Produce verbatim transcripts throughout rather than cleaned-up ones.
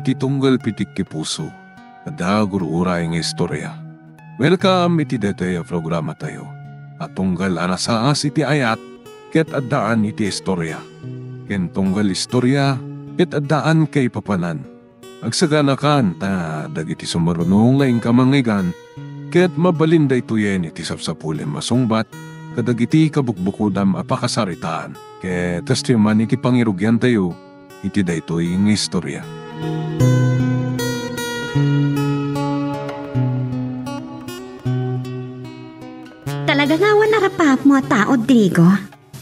Ti tunggal pitik ti puso, adda gur-uray nga istorya. Welcome iti daytoy a programatayo a tunggal a nasaas iti ayat ket addaan iti istorya, ken tunggal istorya ket addaan kaipapanan. Agsaganakan ta dagiti sumaruno nga inka mangngeggan ket mabalin daytoyen iti sapsapulem a sungbat kadagiti kabukbukodam a pakasaritaan. Ket kastoy man iti pangirugiantayo iti daytoy nga istorya. Talaga nga awan arapaapmo a tao, Rodrigo.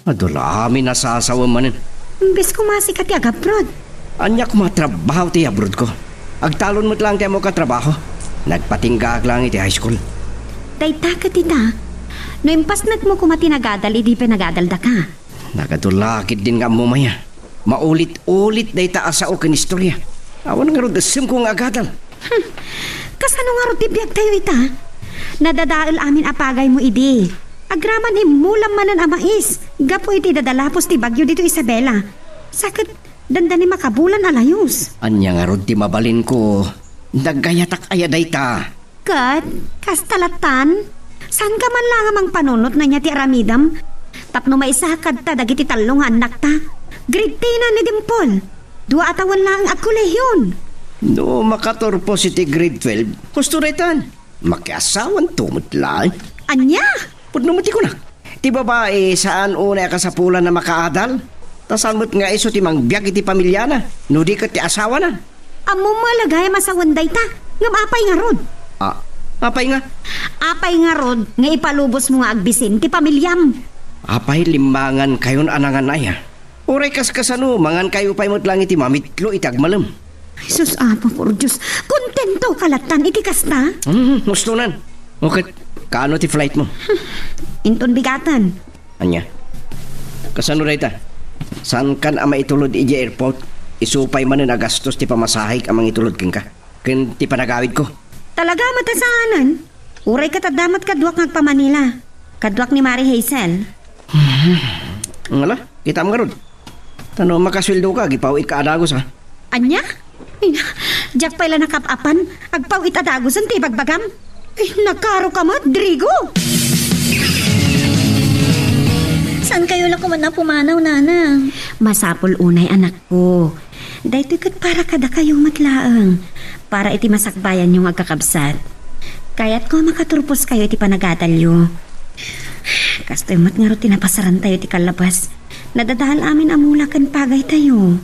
Adu la amin a sasawem manen. Imbes koma sika ti agabroad. Ania koma a trabaho ti abroad ko? Agtalon met laeng ti ammok a trabaho. Nagpatinggaak laeng iti high school. Dayta ket ita, no impasnekmo koma ti nagadal idi pay nagadaldaka. Nagadu la ketdin nga ammom aya. Maulit-ulit dayta a sao ken istorya. Awan ngarud essemko nga agadal. Hmm. Kasano ngarud ti biagtayo ita? Nadadael amin a pagaymo idi. Agraman immulam manen a mais gapu iti dadalapos ti bagyo ditoy Isabela. Sa ket dandani makabulan a layus. Ania ngarud ti mabalinko? Nagayatak aya dayta? Ket, kasta lattan, saanka man la nga mangpanunot no ania ti aramidem? Tapno maisaak kadta dagiti tallo nga annakta. Grade ten ni Dimple. Dua a tawen laeng agkolehion. No makaturpos iti grade twelve, husto daytan. Makiasawanto met laeng. Ania? Pudno met ti kunak. Ti babai, saan unay a kasapulan a makaadal. Ta saan met nga isu ti mangbiag iti pamiliana, no di ket ti asawana. Ammom met la gayam a sawen dayta, ngem apay ngarud? Ah, apay nga? Apay ngarud nga ipalubosmo nga agbisin ti pamiliam? Apay limmangankayon a nangan aya? Uray kaskasano, mangankayo pay met laeng iti mamitlo iti agmalem. Ay, sus, Apo, por Dios, kontentoka lattan iti kasta? Hmm, hustonan. O ket, kaano ti flightmo? Inton bigaten. Ania? Kasano dayta? Saankan a maitulod idiay airport? Isu pay manen a gastos ti pamasahek a mangitulod kenka, ken ti panagawidko. Talaga met a saanen? Uray ket adda met kaduak nga agpa-Manila. Kaduak ni Mari Hazel. Ngala, kitaem ngarud. Ta no makasueldoka, agipaw-itka a dagus, ha? Ania? Ay, diak pay la nakap-apan. Agpaw-it a dagusen ti ibagbagam. Ay, nakaroka met, Rodrigo! Saankayo la koma a pumanaw, Nanang? Masapul unay, anakko. Daytoy ket para kadakayo met laeng. Para iti masakbayanyo nga agkakabsat. Kayatko a makaturposkayo iti panagadalyo. Kastoy met ngarud ti napasarantayo ti kallabas. Nadadael amin a mula ken pagaytayo.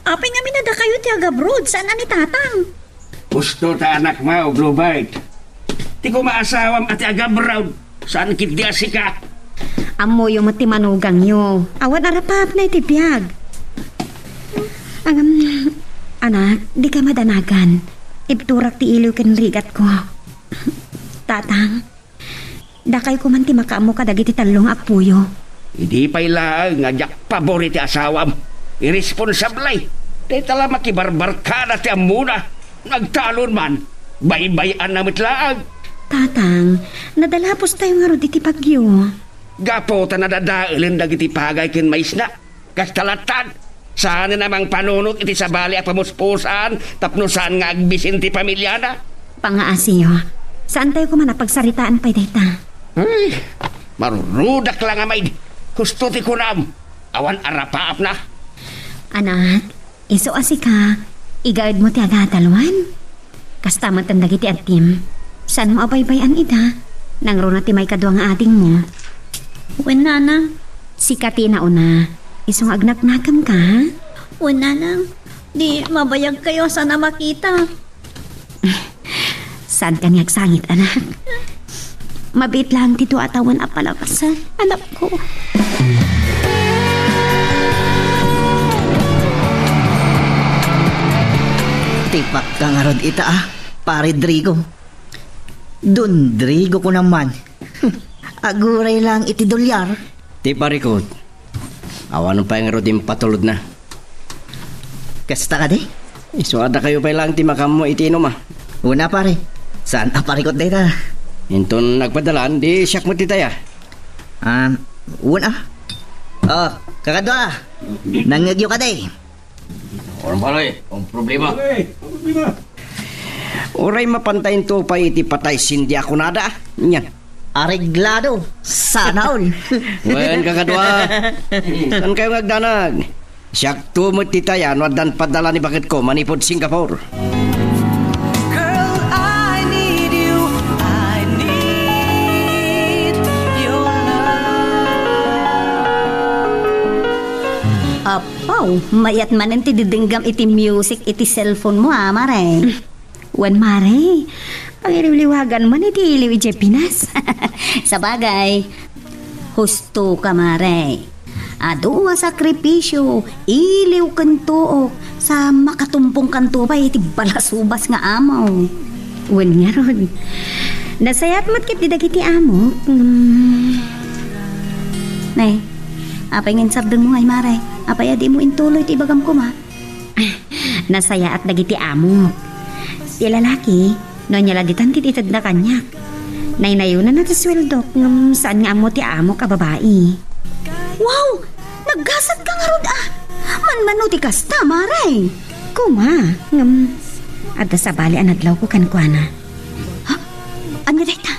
Apay ngamin a dakayo ti agabroad, saan a ni Tatang? Husto ta anakmo, Blue Bite. Ti koma asawam a ti agabroad, saan ketdi a sika. Ammoyo met ti manugangyo. Awan arapaapna iti biag. Ngem, anak, dika madanagan. Ibturak ti iliw ken rigatko. Tatang, dakayo koman ti makaammo kadagiti tallo nga appoyo. Idi pay laeng nga diak pabor iti asawam, irresponsable. Dayta la makibarbarkada ti ammona. Nagtalon man, baybay-anna met laeng. Tatang, nadalapostayo ngarud iti bagyo. Gapu ta nadadaelen dagiti pagay ken maisna. Kasta lattan, saanen a mangpanunot iti sabali a pamuspusan tapno saan nga agbisin ti pamiliana. Pangaasiyo, saantayo koman a pagsaritaan pay dayta. Ay, marurudak la nga maid. Husto ti kunam, awan arapaapna. Anak, isu a sika, igaedmo ti agadalwan. Kasta met dagiti adim. Saanmo a baybay-an ida? Nangruna ti maikadua nga adingmo. Wen, Nanang. Sika ti nauna. Isu nga agnaknakemka, ha? Wen, Nanang. Di mabayagkayo a saan a makita. Saanka nga agsangit, anak. Mabiit laeng ti dua a tawen a palabasan, anakko. Tipakka ngarud ita, a, Pare Drigo. Don Drigo ko naman. Aguray lang iti dolyar. Ti parikot, awan pay ngarud impatulodna. Kasta kadi? Isu a dakayo pay laeng ti makaammo iti inum, a. Una, pare. Saan a parikot dayta? Inton nagpadalan, di siak met itaya. Ah, una. Oh, kakadua. Nangngegyo kadi? Ano pare, ang problema? Pare, ang problema. Uray mapantayo pay iti patay Cindy a kunada. Nyan. Areglado. Sana all. Wen, kakadua. Saan kayo ngagdanag? Siak to met ti taya no addan padala ni baketko manipud Singapore. Girl, I need you. I need your love. Apaw, mayat manen ti didenggam iti music iti cellphone mo, a, mare. Wen, mare, pangiliwliwagan man iti iliw idiay Pinas. Sabagay, husto ka, mare. Adu a sakripisio, iliw ken tuok, sa makatumpong kanto pay iti balasubas nga amo. Wen ngarud, nasayaat met ketdi dagiti amok. Hmm. Nay, apay nga insardengmo ngay, mare? Apay a dimo intuloy ti ibagam koma? Nasayaat dagiti amok. Ti lalaki, no ania la ditan ti itedna kaniak. Naynayonanna ti sueldok, ngem saan nga ammo ti amok a babai. Wow! Naggasat ka ngarud, a! Manmano ti kasta, mare? Kuma, ngem adda sabali a nadlawko kenkuana. Ha? Ania dayta?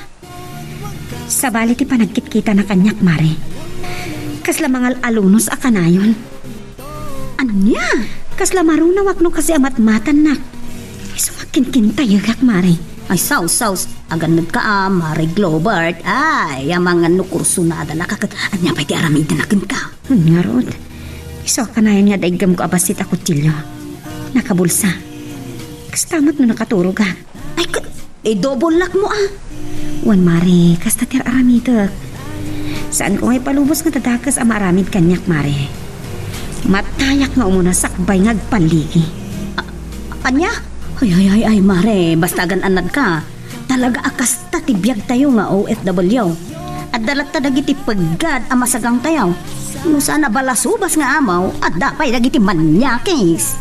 Sabali ti panagkitkitana kaniak, mare. Kasla mangal-alunos a kanayon. Ania? Kasla marunawak no kasi a matmatannak. Isu nga kinkintayegak, mare. Ay, saus, saus. Agannad ka, a, Mare Globert. Ay, amangan no kursunada na ka ket ania pay ti aramidna kenka? Ngarud. Isu a kanayon nga daiggem ko a bassit a kutsilio. Nakabulsa. Kasta met no nakaturogak. Ay, ka-, idobol lakmo, a. Wen, mare, kasta ti ar-aramidek. Saan ko nga ipalubos nga dadakes a maaramid kaniak, mare. Matayak nga umuna sakbay nga agpalligi. A-, ania? Ay, ay, ay, ay, mare, basta agan-annad ka. Talaga a kasta ti biagtayo nga O F W. Adda latta dagiti peggad a masagangtayo. No saan a balasubas nga amaw, adda pay dagiti manyakis.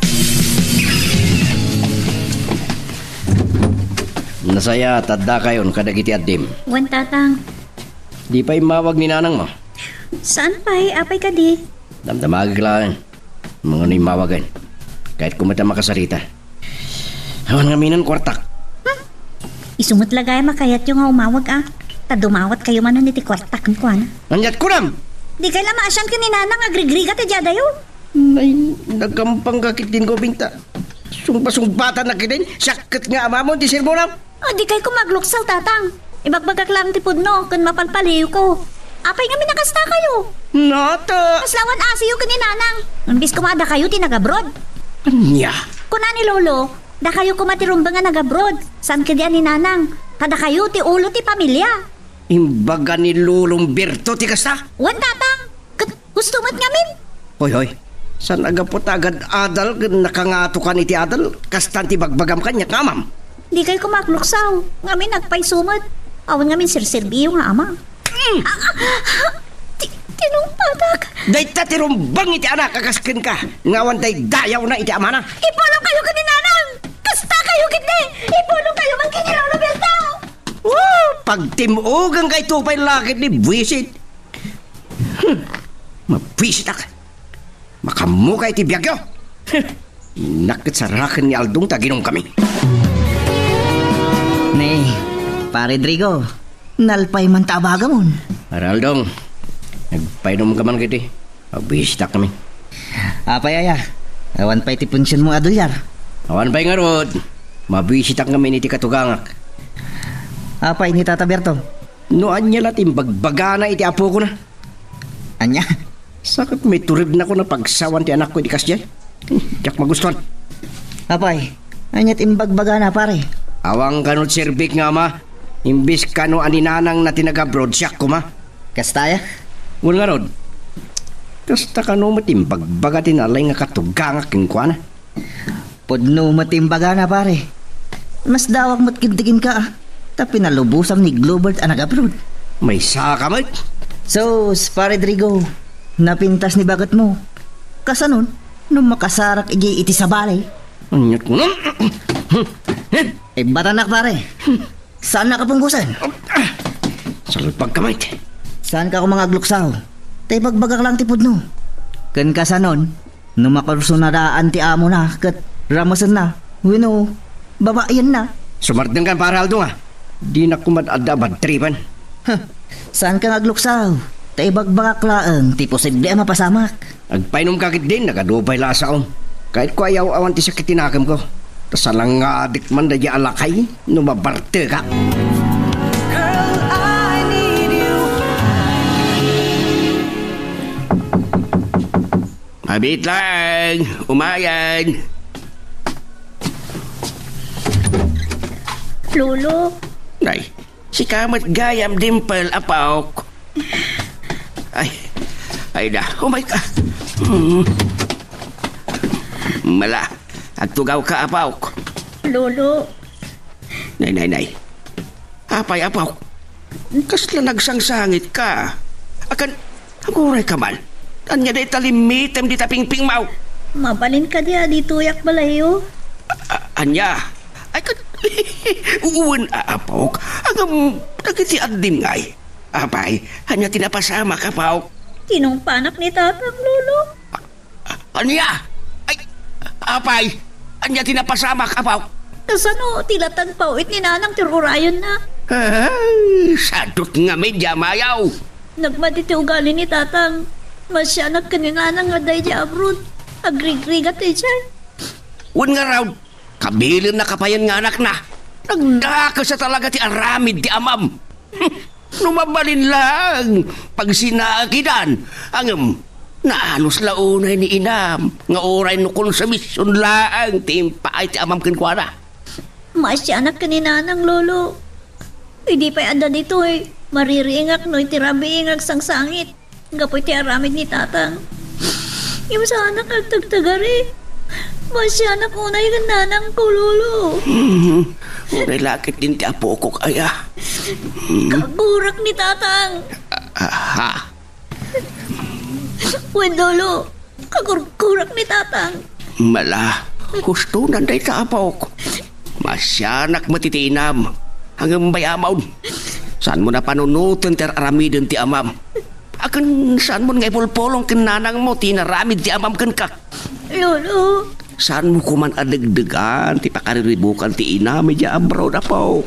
Nasayaat, addakayon kadagiti addim. Wen, Tatang. Di pay immawag ni nanangmo? Saan pay? Apay kadi? Damdamagek laeng. Mangano immawag, kayatko met a makasarita. Awan ngamin kuartak. Hmm? Isu met la gayam a kayatyo nga umawag, a. Ta dumawatkayo manen iti kuartak kenkuana. Aniat kunam? Dikay la maasian ken ni nanang a agrigrigat idiay adayo. Nay, nagampangka ketdin gubingta. Sungba-sungbatannak ketdin, siak ket nga amamon ti sermonam. A, dikay koma agluksaw, Tatang. Ibagbagak laeng ti pudno ken mapalpaliyko. Apay ngamin a kastakayo? Nata! Kasla awan asiyo ken ni Nanang. Imbes koma a dakayo ti nag-abroad. Ania? Kuna ni Lolo, dakayo koma ti rumbeng a nag-abroad. Saan ketdi a ni Nanang? Ta dakayo ti ulo ti pamilia. Imbaga ni Lolong Berto ti kasta? Wen, Tatang. Ket husto met ngamin. Hoy, hoy. Saan a gapu ta agad-adal ken nakangatokan iti adal? Kastan ti bagbagam kaniak, amam. Dikay koma agluksaw. Ngamin agpayso met. Awan ngamin serserbiyo nga ama. Mm. Ah, ah, ah, ti-, tinungpatak. Dayta ti rumbeng iti anak a kas kenka, nga awan daydayawna iti amana. Ipulongkayo ken ni Nanang. Kastakayo ketdi. Ipulongkayo man ken ni Lolo Berto. Woo! Pagtim-ogankayto pay la ketdi, buwisit. Hmm. Mabwisitak. Makammokay ti biagyo. Hmm. Innak ket saraken ni Aldong ta aginumkami. Ni, Pare Drigo, nalpay man ta abagamon. Pare Aldong, nagpainumka man ketdi. Mabwisitak kami. Apay aya? Awan pay ti pensionmo a dolyar? Awan pay ngarud. Mabwisitak ngamin iti katugangak. Apay ni Tata Berto? No ania la ti imbagbagana iti apokona? Ania? Sakit may turegnakon a pagsawan ti anakko iti kasdiay. Diak magustuhan. Apay, ania ti imbagbagana, pare? Awan kano ti serbik nga ama, imbes kano a ni Nanangna ti nag-abroad, siak koma. Kasta aya? Wen ngarud, kasta kano met ti imbagbaga ti nalaing a katugangak kenkuana. Pudno met ti imbagana, pare. Masdawak met ketdi kenka, a, ta pinalubosam ni Globert a nag-abroad. Maysa ka met? Sus, Pare Drigo, napintas ni baketmo. Kasanon, no makasarak idiay iti sabali? Aniat ko nun? Ibatannak, pare. Saannak a punggosen? Salpag ka met. Saanka koma nga agluksaw? Ta ibagbagak laeng ti pudno. Ken kasanon, No makursunadaan ti amona ket ramesenna, wenno babayenna. Sumardengkan, Pare Aldo, nga dinak koma adda a badtripen. Huh, saanka nga agluksaw, ta ibagbagak laeng ti posible a mapasamak. Agpainomka ketdin, nagadu pay la a saom. Kayatko a yaw-awan ti sakit ti nakemko. Ta salangadik man daydiay a lakay no mabartekak. Girl, I need you. Mabiit laeng, umayen. Lolo. Nay, sika met gayam, Dimple, apok. Ay, ay da, umayka. Mm. Mala, agtugawka, apok. Lolo. Nay, nay, nay. Apay, apok? Kasla nagsangsangitka? Akan, agurayka man. Ania dayta limmitem dita pingpingmo? Mabalin kadi a ditoyak balayyo? A-, a-, ania? Ay, kat-, wen, a-, apok. Ngem, dagiti addim ngay. Apay, ania ti napasamak, apok? Tinungpanak ni Tatang, Lolo. Ania? Ay, apay, ania ti napasamak, apok? Kasano ti latag pawit ni Nanang ti rurayonna? Ay, sadut nga media mayaw. Nagmadi ti ugali ni Tatang. Masianak ken ni Nanang nga adda idiay abroad. Agrigrigat idiay. Wen ngarud, kabilenna kapayen nga anakna. Nagdakes a talaga ti aramid ti amam. No mabalin laeng, pagsinaekidan. Ngem, naanus la unay ni inam, nga uray no konsumision laeng ti impaay ti amam kenkuana. Masianak ken ni Nanang, Lolo. Idi pay adda ditoy, maririingak no iti rabii nga agsangsangit gapu iti aramid ni Tatang. Ngem saanak agtagtagari. Masianak unay ken nanangko, Lolo. Mhm. Uray la ketdin ti apokok aya. Mhm. Kagurak ni Tatang. Aha. Wen, Lolo, kagurgurak ni Tatang. Mala, husto nan dayta, apok. Masianak met iti inam. Ngem bay-amon, saanmo a panunoten ti ar-aramiden ti amam. Akin saanmo nga ipulpulong ken nanangmo ti inaramid ti amam kenka? Lolo. Saanmo koman a degdegan ti pakariribukan ti inam idiay abroad, apok?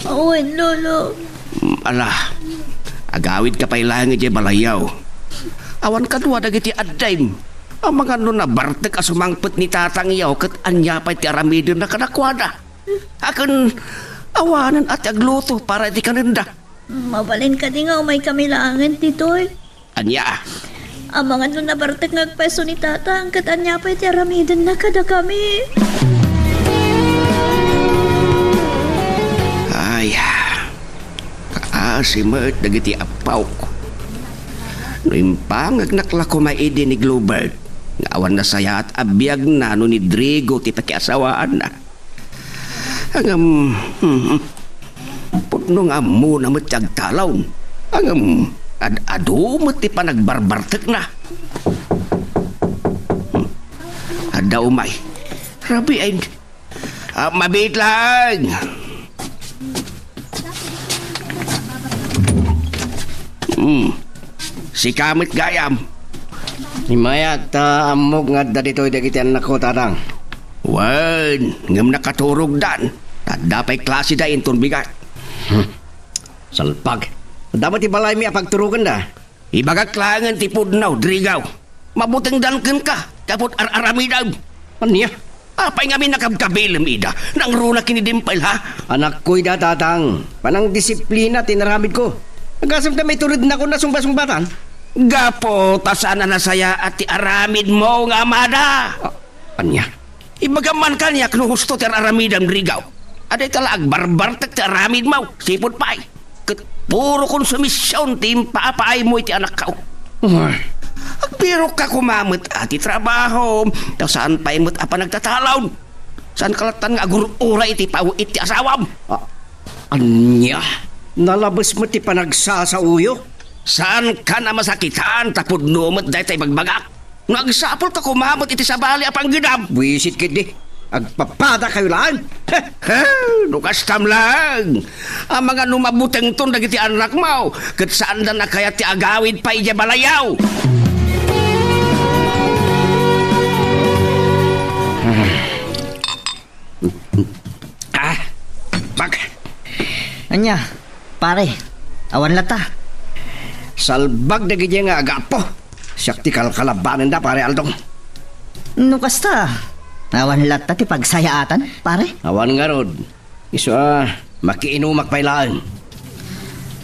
Awan, Lolo. Mm, ala, agawidka pay laeng idiay balayyo. Awan kadua dagiti addim. Amangan no nabartek a sumangpet ni Tatangyo ket ania pay ti aramidenna kadakuada. Akin, awanen a ti agluto para iti kanenda. Mabalin kadi nga umaykami laengen ditoy? Ania? Amangan no nabartek nga agpayso ni Tatang, ket ania pay ti aramidenna kadakami? Ay, kaasi met dagiti apok. No impangagnak la koma idi ni Globert, nga awan nasayaat a biagna no ni Drigo ti pakiasawaanna. Ngem, hmm, pudno nga ammona met ti agtalon. Ngem, ad-adu met ti panagbarbartekna. Hmm. Adda umay. Rabii, ay, ah, mabiit laeng. Hmm. Sika met gayam. Immayak ta ammok nga adda ditoy dagiti annakko, Tatang. Wen, ngem nakaturogdan. Adda pay klaseda inton bigat. Hmm. Salpag. Adda met ti balaymi a pagturogenda. Ibagak laengen ti pudno, Drigo. Mabutengdan kenka, gapu ta ar-aramidem. Ania? Apay ngamin a kabkabilem ida? Nangruna ken ni Dimple, ha? Anakko ida, Tatang. Panangdisiplina ti inaramidko. Agasem ta maiturednakon a sungbat-sungbatan? Gapu ta saan a nasayaat ti aramidmo nga amada. Ah, ania? Ibagam man kaniak no husto ti ar-aramidem, Drigo. Adda ita la agbarbartek ti aramidmo, sipud pay. Ket puro konsumision ti impapaaymo iti anakko. Ay. Agbirokka koma met a ti trabahom, ta saan pay met a panagtatalon. Saanka lattan nga agur-uray iti pawit ti asawam. Ah, ania? Nalabes met ti panagsasaoyo? Saankan a masakitan ta pudno met dayta ibagbagak. No agsapulka koma met iti sabali a panggedam. Buisit ketdi. Agpapadakayo laeng. He, no kastam laeng. Amangan no mabutengton dagiti annakmo, ket saandan a kayat ti agawid pay idiay balayyo. Nia, pare, awan latta. Salbag dagiti nga agapo. Siak ti kalkalabanenda, pare Aldong. No kasta, awan latta ti pagsayaatan, pare? Awan ngarud. Isu a, makiinumak pay laeng.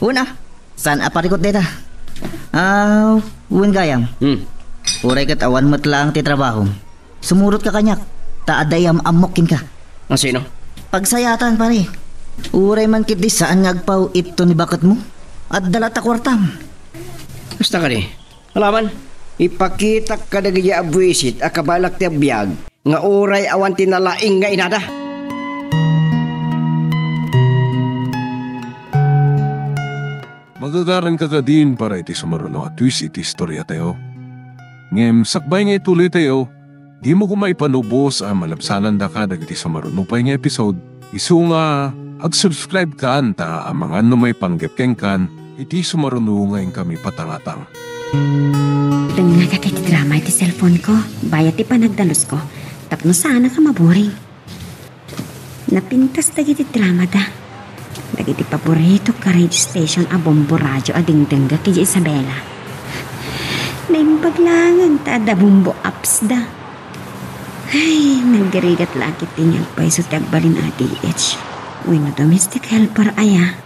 Una, saan a parikut dayta? Ah, wen gayam. Hmm. Uray ket awan met laeng ti trabahom. Sumurotka kaniak, ta adda iyam-ammok kenka. A, sino? Pagsayaatan, pare. Uray man ketdi saan nga agpaw-itto ni baketmo, adda latta kuartam. Kasta kadi. Alaman, ipakitak kadagiti abuisit a kabaelak ti agbiag nga uray awan ti nalaing nga inada. Magagaranka kadin para iti sumaruno a twist iti istoriatayo. Ngem sakbay nga ituloytayo, dimo koma ipanubos a malabsanandaka dagiti sumaruno pay nga episode, isu nga ag-subscribekan ta amangan no maipanggep kenkan iti sumaruno nga inkami patangatang. Dengngagak iti drama iti cellphone-ko, bayat ti panagdalusko, tapno saannak a maboring. Napintas dagiti dramada. Dagiti paboritok a radio station a bombo radio a dengdengngek idiay Isabela. Naimbag laengen ta adda bombo apps da. Ay, nagrigat la ketdi nga agpayso ti agbalin a D H wenno domestic helper aya.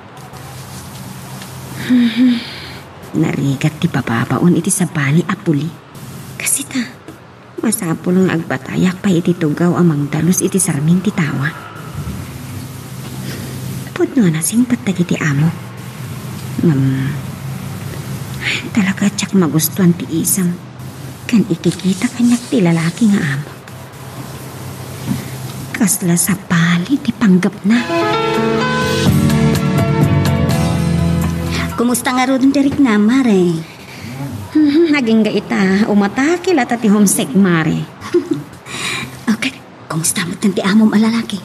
Narigat ti bababaon iti sabali a puli. Kasita, masapul nga agbatayak pay iti tugaw a mangdalus iti sarming ti tawa. Pudno a nasingpet dagiti amok. Ngem, talaga diak magustuan ti isem ken ikikita kaniak ti lalaki nga amok. Kasla sabali ti panggepna. Kumusta ngaruden ti riknam, Mare? Hmm, agingga ita, umatake latta ti homesick, Mare. Okay, kumusta met ti amom a lalaki?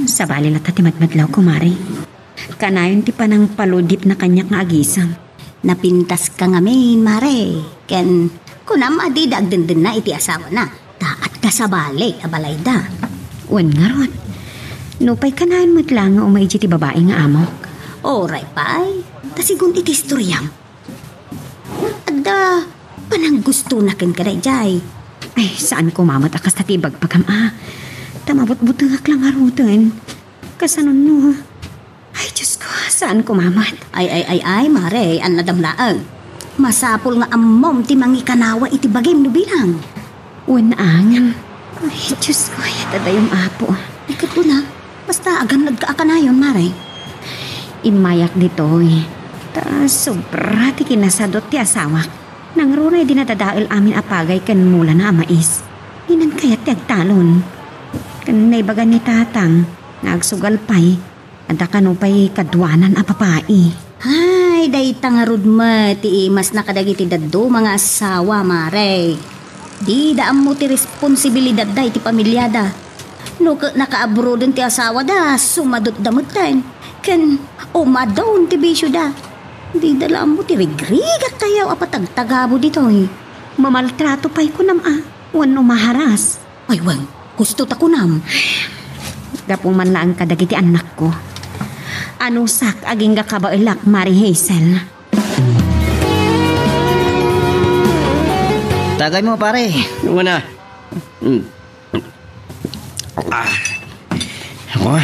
Sabali latta ti madmadlawko, Mare. Kanayon ti panangpaludipna kaniak nga agisem. Napintaska ngamin, Mare. Ken kunam a dida agdendenna iti asawana, ta adda sabali a balayda. Wen ngarud. Nupay kanayon met la nga umay idiay ti babai nga amok. Uray pay, ta sigun iti istoriam, adda pananggustona kenka daydiay. Ay, saan koma met a kasta ti ibagbagam a. Ta mabutbutengak la ngaruden. Kasano no? Ay, Diyos ko, saan koma met? Ay, ay, ay, ay, Mare, annadam laeng. Masapul nga ammom ti mangikanawa iti bagim no bilang. Wen, angem. Ay, Diyos ko, ay, adda dayum, Apo. Ay, ket kuna, basta agannadka a kanayon, Mare. Immayak ditoy. Ta sobra ti kinasadut ti asawak. Nangruray dinadadael amin a pagay ken mulana a mais. Dinan kayat ti agtalon. Ken naibagan ni Tatang nga agsugal pay, adda kano pay kaduanan a babai. Ay, dayta ngarud met ti imasna kadagiti dadduma nga asawa, Mare. Dida ammo ti responsibilidadda iti pamiliada. No ket nakaabroden ti asawada, sumadutda metten. Ken umadon ti bisioda. Dida la ammo ti rigrigat tayaw a patagtagabo ditoy. Mamaltrato pay kunam a, wenno maharas. Ay, wen, husto ta kunam. Gapu man laeng kadagiti annakko. Anusak, agingga kabaelak, Mare Hazel. Tagaymo, pare. Wen a. Mm. Ah. Ako.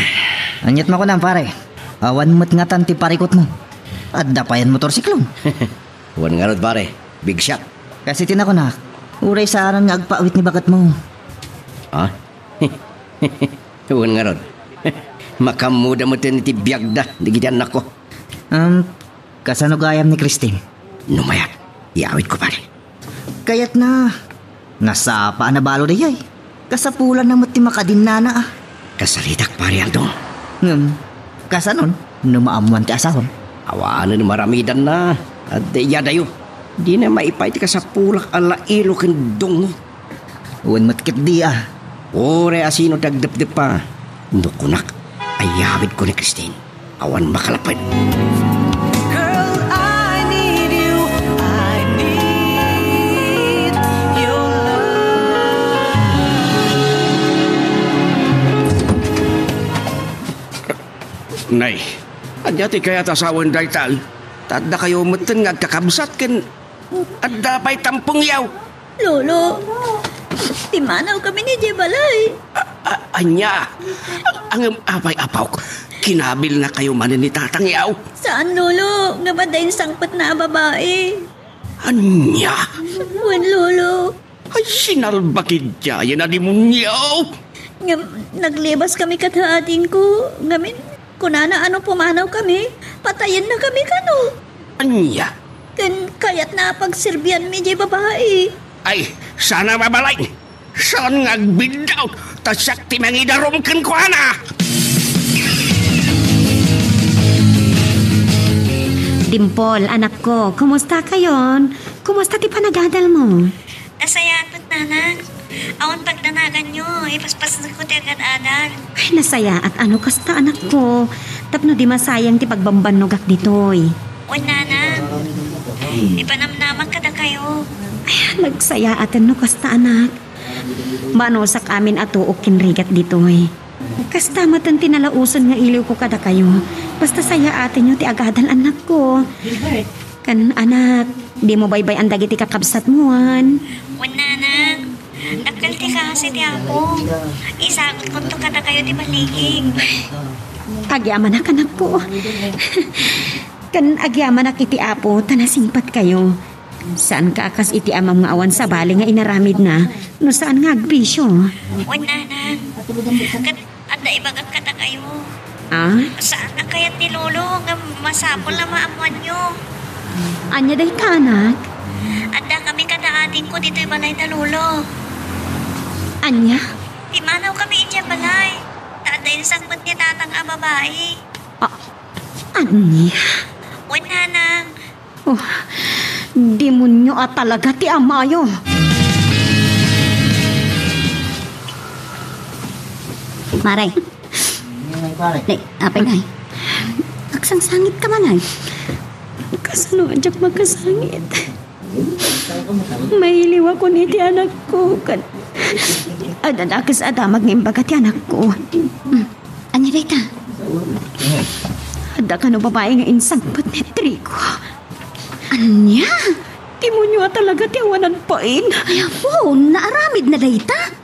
Aniat makunam, pare? Awan met ngatan ti parikutmo. Adda payen motorsiklom. Wen ngarud, pare. Big shot. Kas iti nakunak, uray saanen nga agpaawit ni baketmo. Ha? Wen ngarud. Makaammoda metten iti biagda dagiti annakko. Um, kasano gayam ni Christine? No mayat, iyawidko, pare. Kayatna, nasapa a nabalo dayay. Kasapulanna met ti makadinnana a. Kasaritak, pare Aldo. Ngem, kasanon, no maammoan ti asawam? Awanen maramidanna, adda iyadayo. Dina maipaay ti kasapulak a lailo ken dungngo. Wen met ketdi a. Uray a sino ti agdepdeppa, no kunak, iyawidko ni Christine. Awan makalapped. Girl, I need you. I need your love. Nay, Ania ti kayat a sawen dayta? Ta addakayo metten nga agkakabsat ken adda pay tampongyo. Lolo, pimmanaw kami idiay balay. A-, a-, ania? Ngem apay, apok? Kinabilnakayo manen ni tatangyo? Saan, Lolo. Ngem adda insangpetna a babai. Ania? Wen, Lolo. Ay, sinalbakid dayta a demonio! Ngem, naglibas kami kada adingko. Ngamin, kunana a no pumanaw kami, patayenna kami kano. Ania? Ken kayatna a pagserbianmi diay babai. Ay, saan a mabalin? Saan nga agbiddut? Ta siak ti mangidarum kenkuana! Dimple, anakko, kumusta kayon? Kumusta ti panagadal mo? Nasayaat met, nanang. Awan pagdanaganyo, ipaspasneko ti agad-adal. Ay, nasayaat a no kasta, anakko. Tapno di masayang ti pagbambannogak ditoy. Wen, nanang. Ipanamnamak kadakayo. Ay, nagsayaaten no kasta, anak. Manusak amin a tuok ken rigat ditoy. Kasta metten ti nalaosen nga iliwko kadakayo. Basta sayaatenyo ti agadal, anakko. Ken, anak, dimo baybay-an dagiti kakabsatmo, wen? Wen, nanang. Dakkel ti kaasi ti Apo. Isagutkonto kadakayo ti baligi. Agyamanak, anakko. Ken agyamanak iti Apo ta nasingpetkayo. Saanka a kas iti amam nga awan sabali nga inaramidna no saan nga agbisio. Wen, nanang. Ket adda ibagak kadakayo. Ah? Saan a kayat ni Lolo nga masapul a maammoanyo. Ania dayta, anak? Adda kami kada adingko ditoy balay da Lolo. Ania? Pimmanaw kami idiay balay. Ta adda insangpet ni tatang a babai. Ah, ania? Wen, nanang. Oh, demonio a talaga ti amayo. Mare. Nay, apay, nay? Agsangsangitka man, ay. Kasano a diak makasangit? Mailiwakon iti anakko, ken adda dakes a damag nga imbaga ti anakko. Hmm. Ania dayta? Adda kano babai nga insangpet ni Trigo. Ania? Demonio a talaga ti awanan bain. Ay, apo, naaramidna dayta?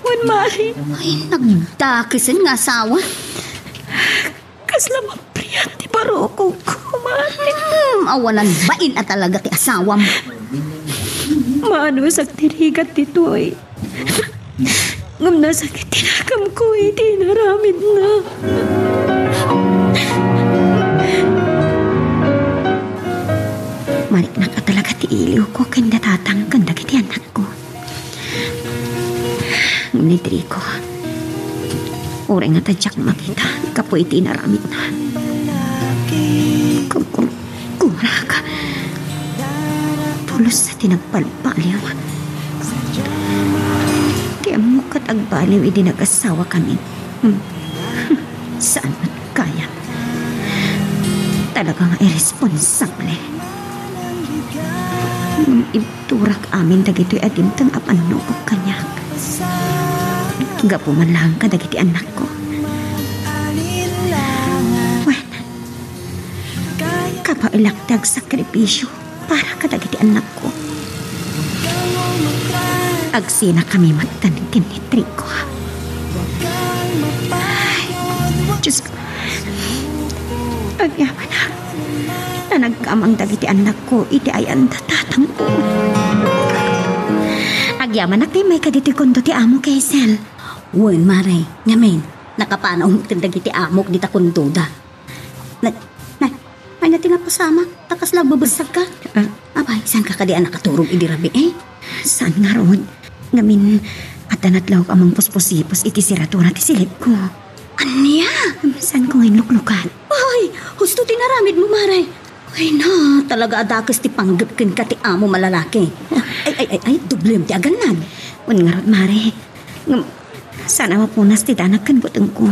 Wen, Mare. Ay, nagdakesen nga asawa. Kasla mapriat ti barukongko, Mare. Hmm, awanan bain a talaga ti asawam. Manusak ti rigat ditoy. Ngem nasakit ti nakamko iti inaramidna. Mariknak a talaga ti iliwko ken da tatang ken dagiti annakko. Ngem ni Trigo, uray nga ta diak makita gapu iti inaramidna. Kumkum-, Kurak. Pulos ti nagbalbaliw. Ti ammok ket agbaliw idi nagasawa kami. Hmm. Saan met kayat? Talaga nga irresponsable. Ngem ibturak amin dagitoy a dimteng a pannubok kaniak. Gapu man laeng kadagiti annakko. Wen, kabaelak ti agsakripisio para kadagiti annakko. Agsinakami metten ken ni Trigo. Ay, Diyos ko. Agyamanak. Ta nagkamang dagiti annakko iti ayan da tatangko. Agyamanak nga immayka ditoy kondo ti amo, Hazel. Wen, Mare. Ngamin, nakapanaw metten dagiti amok dita kondoda. Nay, nay, ania ti napasamak? Ta kasla agbabessegka? Ah. Apay, saanka kadi a nakaturog idi rabii, eh? Saan ngarud. Ngamin, adda nadlawak a mangpuspusipos iti seradura ti silipko. Ania? Saanko nga inluklukat? Ay, husto ti inaramidmo, Mare. Ay na, talaga a dakes ti panggep kenka ti amom a lalaki. Ay, ay, ay, ay, doblem ti agannad. Wen ngarud, Mare. Ngem, saan a mapunas ti danag ken butengko.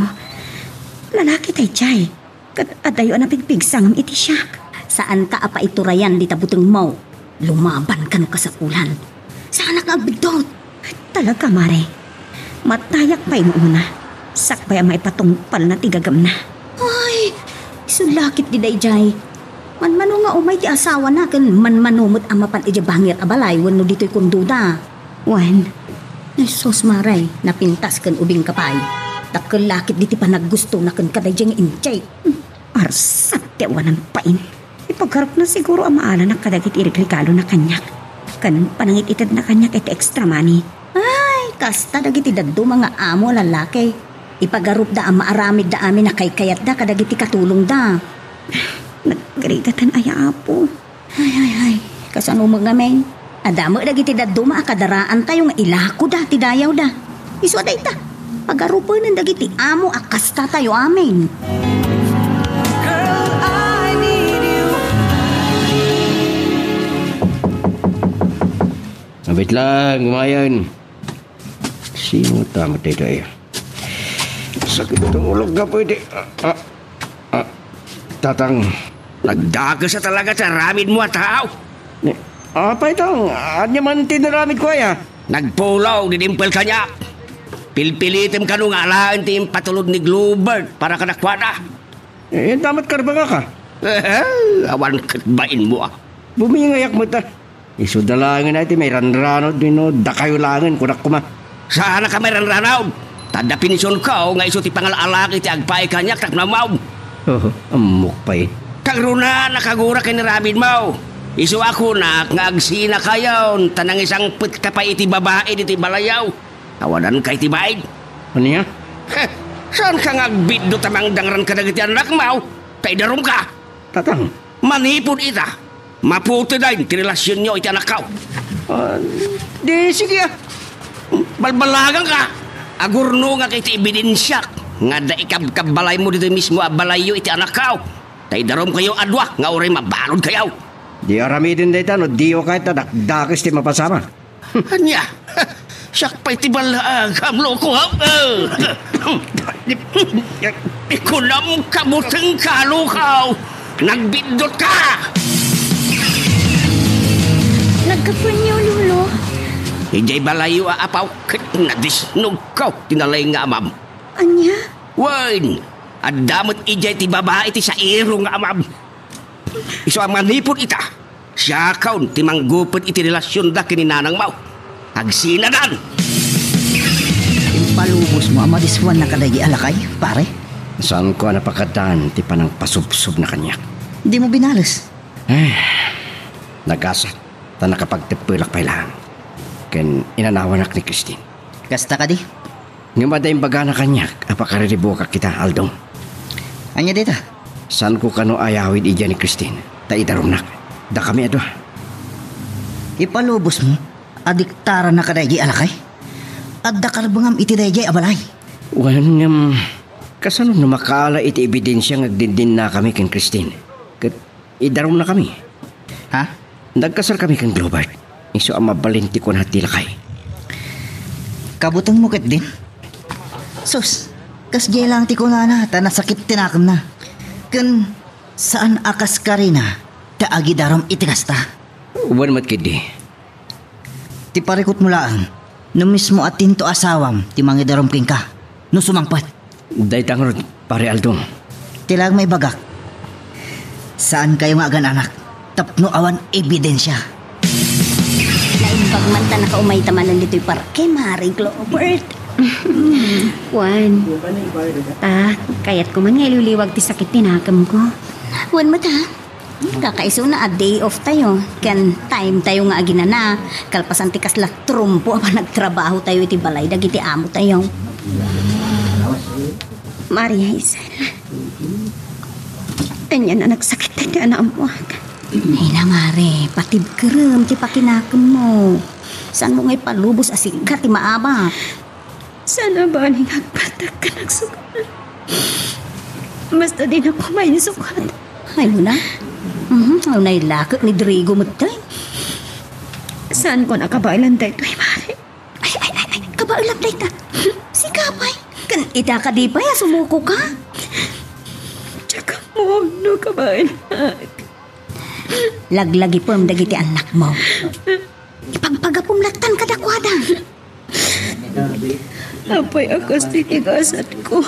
Lalaki daydiay. Ket adayo a napigpigsa ngem iti siak. Saanka a paiturayan dita butengmo. Lumabanka no kasapulan. Saanak nga agbiddut. Talaga, Mare. Matayak pay no umuna. Sakbay a maipatungpalna ti gagemna. Ay, Isu la ketdi daydiay. Manmano nga umay ti asawana ken manmano met a mapan idiay bangir a balay wenno ditoy kondoda. Wen, Jesus Maray, napintas ken ubingka pay. Dakkel la ketdi ti panaggustona ken kadaydiay nga injay. Arsat ti awanan pain. Ipagarupna siguro a maalanak kadagiti regregalona kaniak. Ken panangit-itedna kaniak iti extra money. Ay, kasta dagiti dadduma nga amo a lalaki. Ipagarupda a maaramidda amin a kaykayatda kadagiti katulongda. Nagrigaten aya, Apo. Ay, ay, ay. Kasano met ngamin? Adda met dagiti dadduma a kadaraantayo nga ilakoda ti dayawda. Isu a dayta, pagarupenen dagiti amo a kastatayo amin. Girl, I need you. Abit lang, kumayan. Sino ta met daytoy? Sakit ti ulog nga pwede. Ah, ah, ah. Tatang. Nagdakes a talaga ti aramidmo a tao. Ni, apay, Tang, ania man ti inaramidko aya? Nagpulong ni Dimple kaniak. Pilpilitem kano nga alaen ti impatulod ni Glover para kadakuada. Eh, damat karbangaka? Awan ket bainmo, ah. Bumingayak met, ah. Isuda laengen ay ti mairanranod wenno dakayo laengen, kunak koma. Saanaka mairanranod? Ta definisionko nga isu ti pangal-alaki ti agpaay kaniak tapno ammom. Oh, ammok pay. Kagruna, nakagura ken aramidmo. Isu a kunak nga agsinakayon ta nangisangpetka pay iti babai ditoy balayyo. Awananka iti baid. Ania? Heh, saanka nga agbiddut a mangdangran kadagiti annakmo? Ta idarumka. Tatang. Manipud ita, maputeden ti relasionyo iti anakko. Ah, di sige, ah. Balbalaganka. Agurnongak iti ebidensiak nga adda ikabkabbalaymo ditoy mismo a balayyo iti anakko. Ta idarumkayo a dua nga uray mabaludkayo. Di aramiden dayta no diyo kayat a dakdakes ti mapasamak. Ania? Siak pay ti ballaag, Amlo ko, ha? Ikunam ka buteng ka, Lukaw! Nagbiddutka! Naggapuenyo, Lolo. Idiay balayyo a apaw ket nadisnogko ti nalaing nga amam. Ania? Wen, adda met idiay ti babai ti sairo nga amam. Isu a manipud ita, siakon ti manggupet iti relasionda ken ni nanangmo. Agsinadan! Impalubosmo a madissuanna kadaydi a lakay, pare? Saanko a napakadan ti panangpasubsobna kaniak. Dimo binales? Eh, nagasat, ta nakapagteppelak pay laeng. Ken inanawanak ni Christine. Kasta kadi? Ngem adda imbagana kaniak a pakariribukak ita, Aldo. Ania dayta? Saanko kano a ayawid idiay ni Christine, ta idarumnak. Dakami a dua. Ipalubosmo a diktaranna kadaydi a lakay? Adda karbengam iti daydiay a balay. Wen, ngem, kasano no makaala iti ebidensia nga agdindinnakami ken Christine? Ket idarumnakami. Ha? Nagkasarkami ken Glover. Isu a mabalin ti kuna ti lakay. Kabutengmo ketdin? Sus, kasdiay laeng ti kunana ta nasakit ti nakemna. Ken saan a kaskarina ta agidarum iti kasta. Wen met ketdi. Ti parikutmo laeng, no mismo a tinto asawam ti mangidarum kenka, no sumangpet. Dayta ngarud, Pare Aldo. Ti laeng maibagak, saankayo nga agan-anak tapno awan ebidensia. Naimbag man ta nakaumayta manen ditoy parke, Mare Globert. Wen, ta, kayatko man nga iliwliwag ti sakit ti nakemko. Wen met, ha? Kakaisuna a day off tayo, ken time tayo nga aginana, kalpasan ti kasla trumpo a panagtrabaho tayo iti balay dagiti amo tayo. Maria Isel, ania a nagsakit ti anakmo? Ay na, Mare, patibkerem ti pakinakemmo. Saanmo nga ipalubos a sika ti maabak? Saan a bali nga agpatak ken agsukat. Basta dinakon mainsukat. Ay, una? Mhm, ay, una, ilakek ni Drigo met, ay. Saanko a kabaelan daytoy, Mare? Ay, ay, ay, ay, kabaelam dayta. Sika pay. Ken ita kadi pay a sumukoka? Diak ammo no kabaelan. Laglagipem dagiti annakmo. Ipagpagapom lattan kadakuada. Apay a kas ti tigasatko.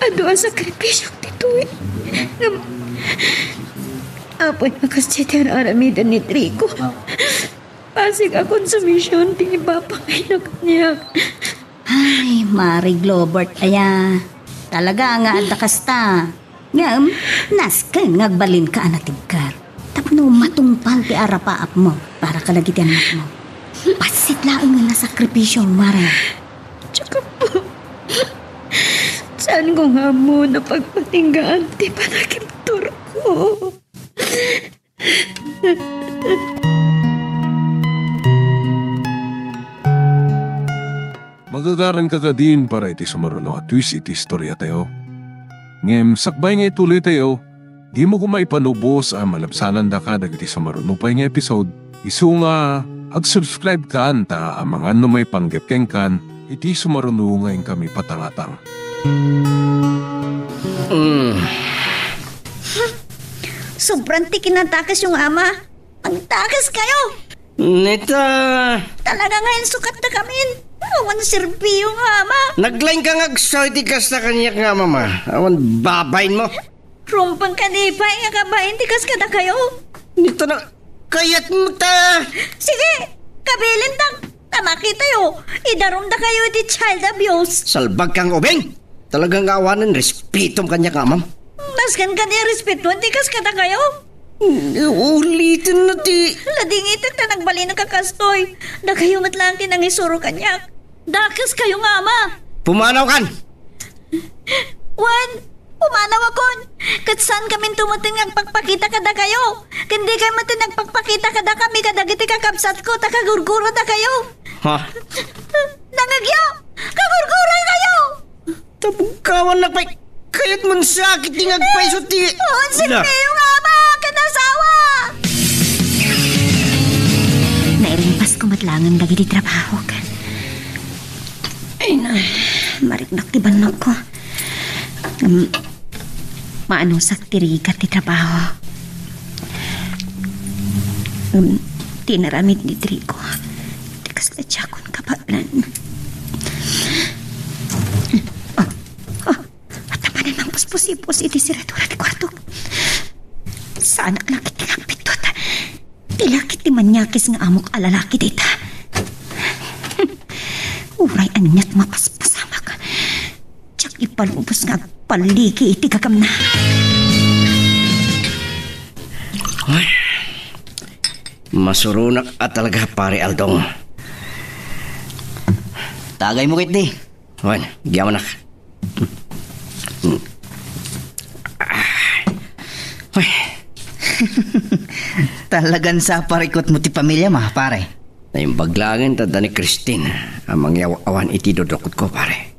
Adu a sakripisiok ditoy. Ngem, apay a kas dayta ar-aramiden ni Trigo. Bassit a konsumision ti ipapangayna kaniak. Ay, Mari Globert aya. Talaga nga adda kasta. Ngem, nasken nga agbalinka a natibker. Tapno matungpal ti arapaapmo para kadagiti annakmo. Bassit laeng nga nasakripisio, Mari. Diak ammo. Saanko nga ammo no pagpatinggaan ti panagibturko. Magagaranka kadin para iti sumaruno a twist iti istoriatayo. Ngem sakbay nga ituloytayo, dimo koma ipanubos a malabsanandaka dagiti sumaruno pay nga episode, isu nga ag-subscribe kan ta amangan no maipanggep kenkan iti sumaruno nga inkami patangatang. Mm. Sobran ti kinadakesyo nga ama. Agdakes kayo! Neta! Talaga nga insukat da kamin. Awan serbiyo nga ama. Naglain ka nga agsaw iti kasta kaniak nga ama, ma. Awan babain mo. Rumbeng kadi pay nga kabain ti kas kadakayo. Neta na, kayat mo ta. Sige, kabilin ta. Ta makitayo, idarum da kayo iti child abuse. Salbag kang ubing. Talaga nga awanen respetom kaniak nga amam. Nasken kadi a respetoen ti kas kadakayo. Mm, ulitin na ti. Ladingitek ta nagbalinka kastoy. Dakayo met laeng ti nangisuro kaniak. Dakes kayo nga ama. Pumanaw kan. Wen, pumanawakon. Ket saan kamin tumuteng nga agpakpakita kadakayo. Ken dikay met nagpakpakita kadakami kadagiti kakabsatko ta kagurguro dakayo. Ha? Nangegyo! Kagurguro kayo! Tabugkawan na pay. Kayat man sakit ti ngagpayso ti. Onsin Na. Kayo nga ama, kanasawa! Nairingpas ko met laengen dagiti trabaho. Ay na, mariknak ti bannogko. Ngem, maanusak ti rigat ti trabaho. Ngem, ti inaramid ni Trigo, ti kasla diakon kabaelan. Ah, ah, adda manen mangpuspusipos iti seradura ti kuarto. Saanak lang iti nagpindot. Ti laki ti maniakis nga amok a lalaki dayta. Uray aniat mapaspasamak. Diak ipalubos nga agpalligi iti gagamna. Ay, masuronak a talaga, Pare Aldong. Tagay mo, Kitty. Wen, agyamanak. Ay. Talagan sa parikot mo ti pamilya ma, pare. Naimbag laengen ta adda ni Christine a mangyaw-awan iti dudukotko, pare.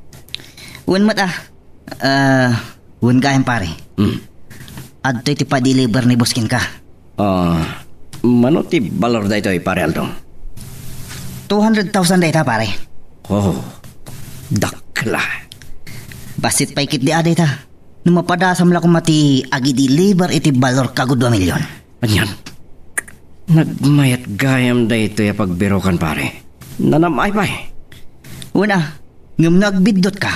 Wen met, ah. Ah, wen gayam, pare. Hmm. Adtoy ti pa-deliver ni Boss Ken ka. Ah, mano ti balor daytoy, Pare Aldong? Two hundred thousand dayta, pare. Oh, dakkel a. Bassit pay ketdi a dayta. No mapadasam la koma ti agi-deliver iti balor kagudua milyon. Anian? Nagmayat gayam daytoy a pagbirokan, pare. Nanam-ay pay. Wen a, ngem no agbiddut ka,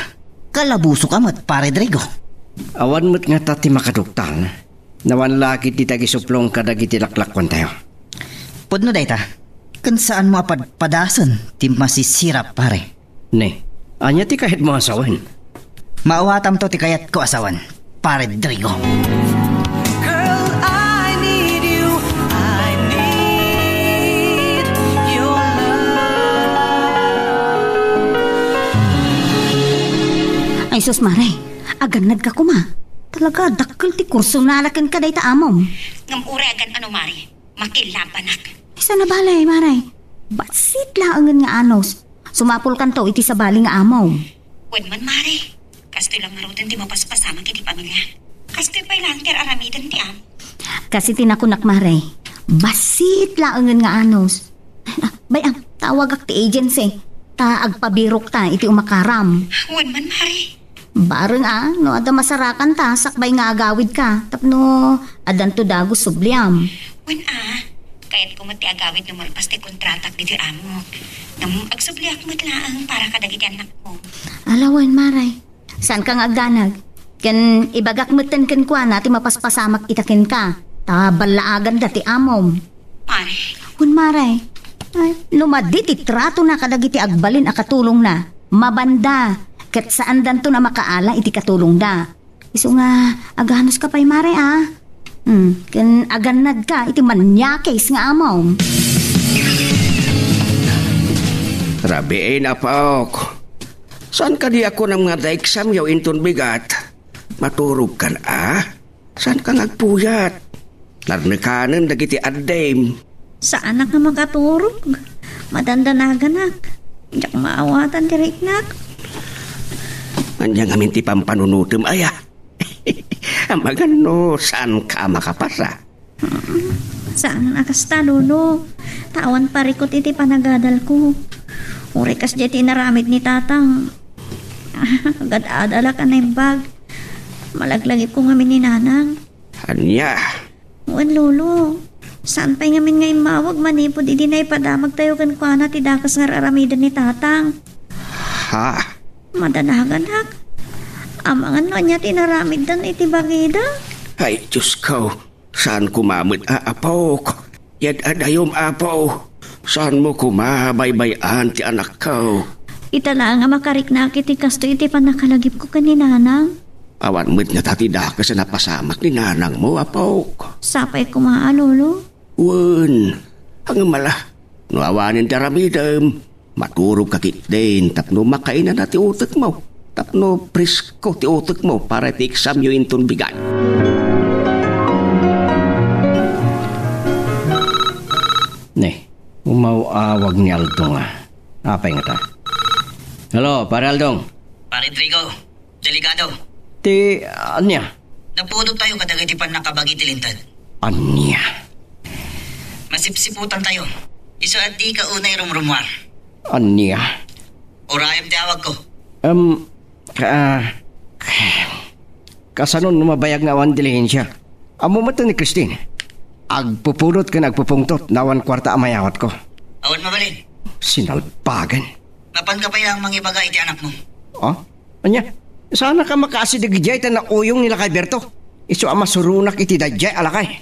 kalabusok a met, Pare Drigo. Awan met ngata ti makaduktal. Nawan la ketdi ti agisuplong kadagiti laklakuantayo. Pudno dayta, ken saanmo a padpadasen ti masisirap, pare. Ne, ania ti kayatmo a sawen? Maawatamto ti kayatko a sawen, Pare Drigo. Girl, I need you. I need your love. Ay sus, Mare, agannad ka koma. Talaga, dakkel ti kurso na kenka dayta amom. Ngem uray agan-ano, Mare, makilabanak. Ti sana balay, Mare. Bassit laengen nga anus. Sumapulkanto iti sabali nga amom. Wen man, Mare. Kastoy la ngaruden ti mapaspasamak iti pamilya. Kastoy pay laeng ti ar-aramiden ti amo. Kas iti nakunak, Mare. Bassit laengen nga anus. Ah, bay-am, tawagak ti agency. Ta agpabirokta iti umakaram. Wen man, Mare. Bareng a, no adda masarakanta, sakbay nga agawidka. Tapno addanto dagus subliam. Wen a, kayatko met ti agawid no malpas ti kontratak ditoy amok. Ngem agsubliak met laeng para kadagiti annakko. Ala wen, Mare. Saanka nga agdanag. Ken ibagak metten kenkuana ti mapaspasamak ita kenka, ta ballaaganda ti amom. Mare. Wen, mare. Ay, no madi ti tratona kadagiti agbalin a katulongna, mabanda, ket saandanton a makaala iti katulongda. Isu nga, aganuska pay, mare, a? Hmm, ken agannadka iti manyakis nga amom. Rabiin, apok. Saan kadi a kunam nga adda eksamyo inton bigat? Maturogkan, a? Saanka nga agpuyat? Narnekanen dagiti addim. Saanak nga makaturog. Madandanaganak. Diak maawatan ti riknak. Ania ngamin ti pampanunotem, aya? Amangan no saanka a makapasa. Saan a kasta, Lolo. Ta awan parikut iti panagadalko. Uray kasdiay ti inaramid ni Tatang. Agad-adalak a naimbag. Malaglagipko ngamin ni Nanang. Ania? Wen, Lolo. Saan pay ngamin nga immawag manipud idi naipadamagtayo kenkuana ti dakes nga ar-aramiden ni Tatang. Ha? Madanaganak. Amangan no ania ti inaramiddan iti bagida. Ay, Diosko, saan koma met a, apok? Yad-adayom, Apo. Saanmo koma baybay-an ti anakko? Ita laeng a makariknak iti kastoy iti pannakalagipko ken ni Nanang. Awan met ngata ti dakes a napasamak ni nanangmo, apok. Sapay koma a, Lolo. Wen, ngem ala, no awanen ti aramidem, maturogka ketdin tapno makainana ti utekmo, tapno presko ti utekmo para iti eksamyo inton bigat. Ne, umaw-awag ni Aldong a. Apay ngata? Hello, Pare Aldong. Pare Trigo, delikado. Ti ania? Napudottayo kadagiti pannakabagi ti linteg. Ania? Masipsiputantayo. Isu a dika unay rumrumuar. Ania? Urayem ti awagko. Em, ka-, kasano no mabayag nga awan dilihensia? Ammo met ni Christine. Agpupudot ken agpupungtot no awan kuarta a mayawatko. Awan mabalin. Sinalpagan. Mapanka pay laeng mangibaga iti anakmo. Oh? Ania? Saannak a makaasi dagijay ta nauyong ni Lakay Berto. Isu a masuronak iti dayjay a lakay.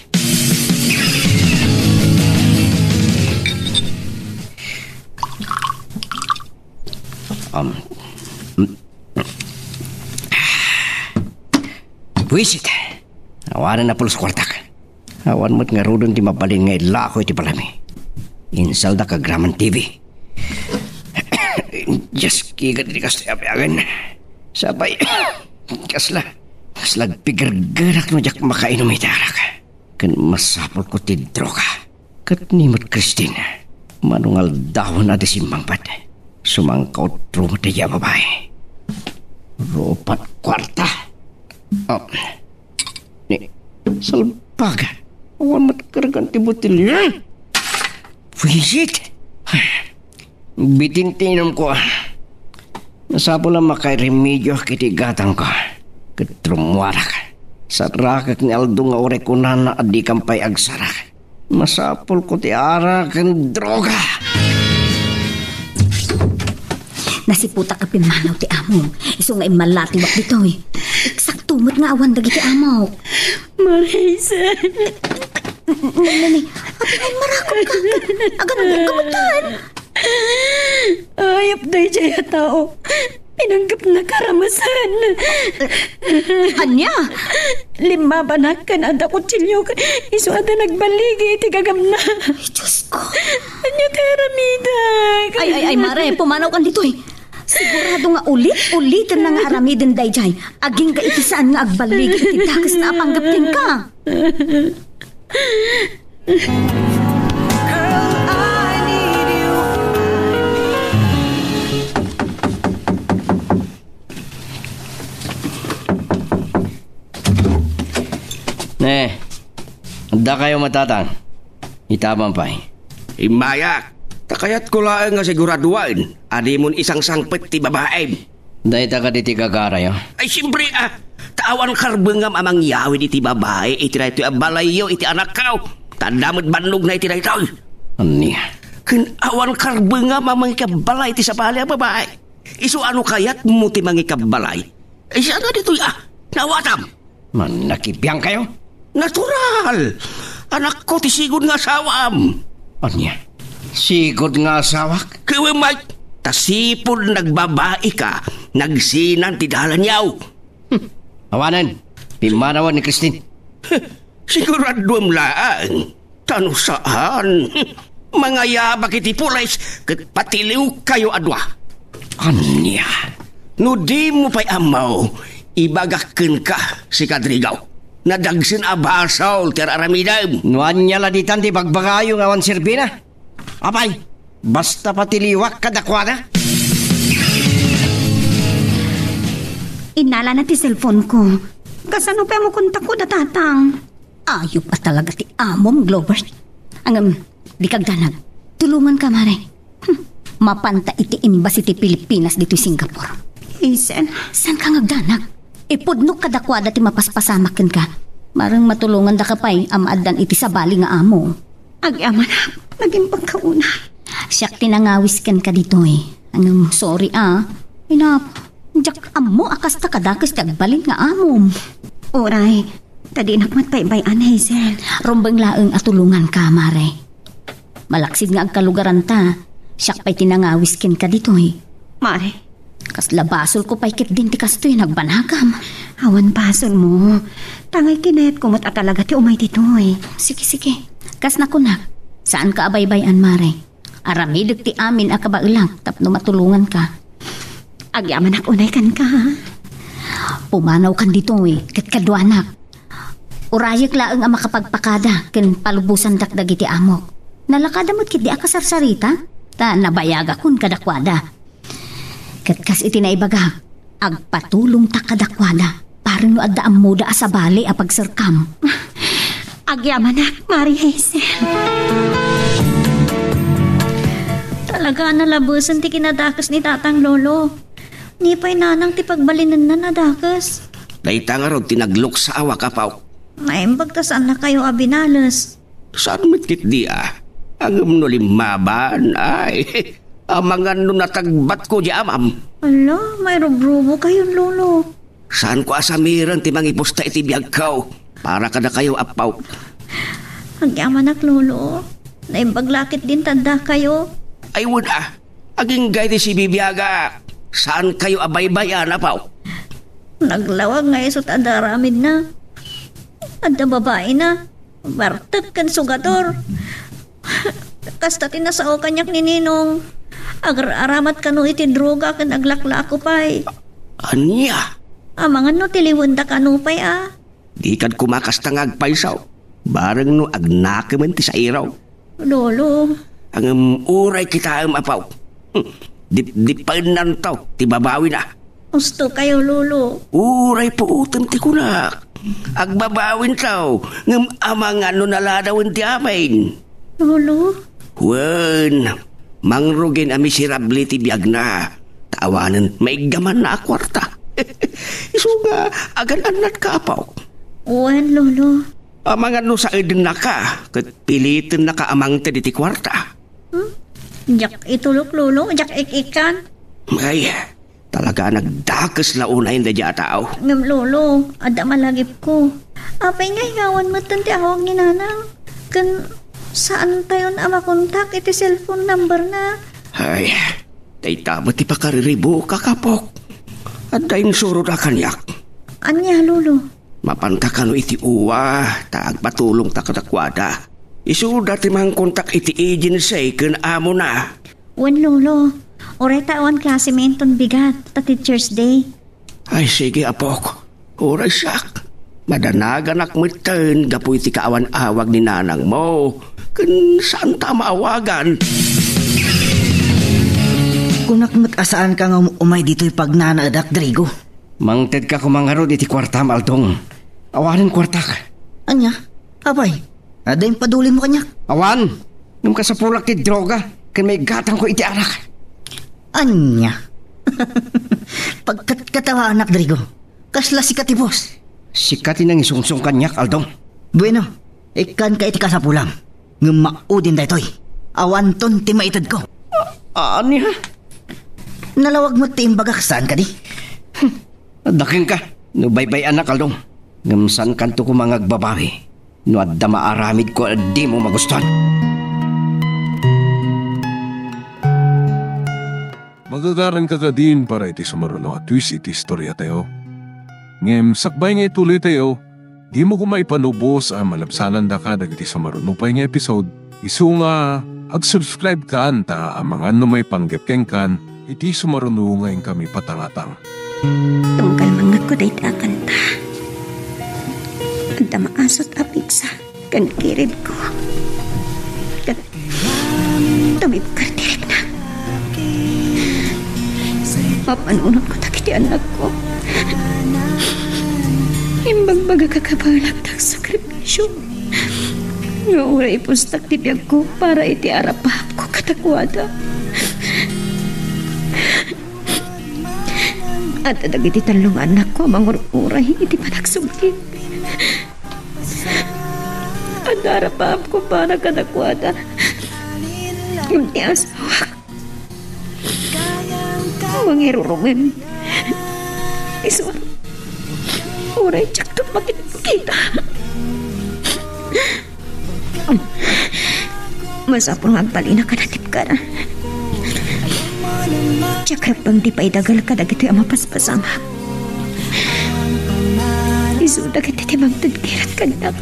Um, mm. Buisit. Awanen a pulos kuartak. Awan met ngaruden ti mabalin nga ilako iti balaymi. Insaldak agraman T V. Dios, kigat iti kastoy a biagen. Sapay, kasla, kasla agpigergerak no diak makainom iti arak. Ken masapulko ti droga. Ket ni met Christine, mano nga aldawen a di simmangpet. Sumangkautro met daydiay a babai. Rupat kuarta. Oh. Ni, salbag. Awan met kargan ti botelya. Buisit. Bitin ti inumko. Masapul a makairemedioak iti gatangko. Ket rummuarak. Sarakek ni Aldo nga uray kunana a dikan pay agsarak. Masapulko ti arak ken droga. Nasiputak a pimmanaw ti amom. Isu nga immallatiwak ditoy. Eksakto met nga awan dagiti amok. Marisa. Nini, apay nga immarakop ka? Agan mo kamutan? Ayap dayjay a tao. Pinanggepna karamasan. Ania? Limmabanak ken adda kutsilio ken isu adda nagballigi iti gagamna. Ay, Diosko. Ania ti aramidak? Ay, ay, ay, mare, pumanawkan ditoy. Sigurado nga ulit-uliten na nga aramiden dayjay. Agingga iti saan nga agballigi iti dakes na a panggep kenka. Ne, adda kayo matatang. Itaman pay. Immayak, ta kayatko laeng nga siguraduaen a dimon isangsangpet ti babaem. Dayta kadi ti gagarayo? Ay, siempre, ah, ta awan karbengam a mangyawid iti babai iti daytoy a balayyo iti anakko. Ta adda met bannogna iti daytoy. Ania? Ken awan karbengam a mangikabbalay iti sabali a babai. Isu a no kayatmo ti mangikabbalay, Eh, siya na ditoy, ah. Nawatam. Mannakibiang kayo? Natural. Anakko ti sigud nga asawam. Ania? Sigud nga asawak? Kiwimay, ta sipud nagbabai ka, nagsinan ti dalan yaw. Hmm. Awanen, pimmanawan ni Christine. Siguraduam laeng. Ta no saan, mangayabak iti pulis ket patiliw kayo a dua. Ania? No dimo pay ammo, ibagak kenka, sika Drigo. Nadagsen a basol ti ar-aramidem. No ania la ditan ti bagbagayo nga awan serbina? Apay, basta patiliwak kadakuada. Innalana ti cellphone ko. Kasano pay ammo kontakko da tatang? Ayup a talaga ti amom, Glover. Ngem, dika agdanag. Tulonganka, Mare. Hmm. Mapanta iti embassy ti Pilipinas ditoy Singapore. Hazel. Saanka nga agdanag? Ipudnok kadakuada ti mapaspasamak kenka. Mareng matulongandaka pay a maaddan iti sabali nga amo. Agyamanak, naging pagkauna. Siak ti nangawis kenka ditoy. Ngem, sorry a. Inap, diak ammo a kasta kadakes ti agbalin nga amom. Uray, ta dinak met baybay-an, Hazel. Rumbeng laeng a tulonganka, Mare. Malaksid nga agkalugaranta, siak pay ti nangawis kenka ditoy. Mare. Kasla basolko pay ketdin ti kastoy a nagbanagam. Awan basolmo. Tangay kinayatko met a talaga ti umay ditoy. Sige, sige. Kas nakunak, saanka a baybay-an, Mare. Aramidek ti amin a kabaelak tapno matulonganka. Agyamanak unay kenka, ha? Pumanawkan ditoy ket kaduanak. Urayek laeng a makapagpakada ken palubosandak dagiti amok. Nalakada met ketdi a kasarsarita, ta nabayagakon kadakuada. Ket kas iti naibagak, agpatulongta kadakuada, bareng no adda ammoda a sabali a pagserkam. Agyamanak, Mare Hazel. Talaga a nalabesen ti kinadakes ni Tatang, Lolo. Ni pay nanang ti pagbalinenna a dakes. Dayta ngarud ti nagluksawak, apo. Naimbag ta saannakayo a binales. Saan met ketdi a? Ngem no limmaban, ay, amangan no natagbatko diay amam. Ala, mairubrubokayon, Lolo. Saanko a samiren ti mangipusta iti biagko para kadakayo, apo. Agyamanak, Lolo. Naimbag la ketdin ta addakayo. Ay, wen a. Agingga iti sibibiagak. Saankayo a baybay-an, apo. Naglawag nga isu ti adda aramidna. Adda babaina. Bartek ken sugator. Kasta ti nasao kaniak ni Ninong. Agar-aramat kano iti droga ken aglaklako pay. Ania? Amangan no tiliwenda kano pay a. Dikad koma kasta nga agpayso. Bareng no agnakemen ti sairo. Lolo. Ngem uray kitaem, apo. Hmm, dipdipennanto ti babawina. Usto kayo, Lolo. Uray puotem ti kunak. Agbabawinto, ngem amangan no naladawen ti amin. Lolo? Wen, mangrugin a miserable ti biagna. Ta awanen maiggamanna a kuarta. Isu nga, agan-annatka, apo. Wen, Lolo. Amangan no saedennaka, ket pilitennaka a mangted iti kuarta. Hmm? Diak itulok, Lolo. Diak ik-ikkan. Ay, talaga a nagdakes la unay daydiay a tao. Ngem, Lolo, adda malagipko. Apay nga ingawan metten ti awag ni Nanang? Ken saantayon a makontak iti cellphone number na. Ay, dayta met ti pakariribukak, apok. Adda insuroda kaniak. Ania, Lolo? Mapanka kano iti uwa, ta agpatulongta kadakuada. Isuda ti mangkontak iti agency ken amona. Wen, Lolo. Uray ta awan klase mi inton bigat ta Teacher's Day. Ay, sige, apok. Uray siak. Madanaganak metten gapu iti kaawan awag ni nanangmo. Ken saanta a maawagan. Kunak met a saanka nga um-, umay ditoy pagnanaedak, Drigo. Mangtedka koma ngarud iti kuartam, Aldong. Awanen kuartak. Ania? Apay, adda impadulinmo kaniak? Awan! Ngem kasapulak ti droga, ken maigatangko iti arak. Ania? Pagkatkatawanak, Drigo. Kasla sika ti boss. Sika ti nangisungsong kaniak, Aldong. Bueno, ikkanka iti kasapulam. Ngem maudin daytoy. Awanton ti maitedko. A-, ania? Nalawag met ti imbagak, saan kadi? Hmm. Adda kenka no baybay-anak, Aldong. Ngem saankanto koma nga agbabawi no adda maaramidko a dimo magustuan. Magagaranka kadin para iti sumaruno a twist iti istoriatayo. Ngem sakbay nga ituloytayo, dimo koma ipanubos a malabsanandaka dagiti sumaruno pay nga episode. Isu nga, ag-subscribe kan ta amangan no maipanggep kenkan iti sumaruno nga inkami patangatang. Tunggal mangngegko dayta a kanta. Adda maasut a pigsa ken kiridko. Ket tumibker ti rikna. Mapanunotko dagiti annakko. Imbagbagak a kabaelak ti agsakripisio nga uray ipustak ti biagko para iti arapaapko kadakuada. Adda dagiti tallo nga annakko a mangur-uray iti panagsubli. Adda arapaapko para kadakuada. Ngem ti asawak, mangirurumen. Isu, uray diakto makit-, kita. Masapul nga agbalin a kanatipkar. Diak ragbeng ti paidagel kadagitoy a mapaspasamak. Isu dagiti ti mangted nga irat kannak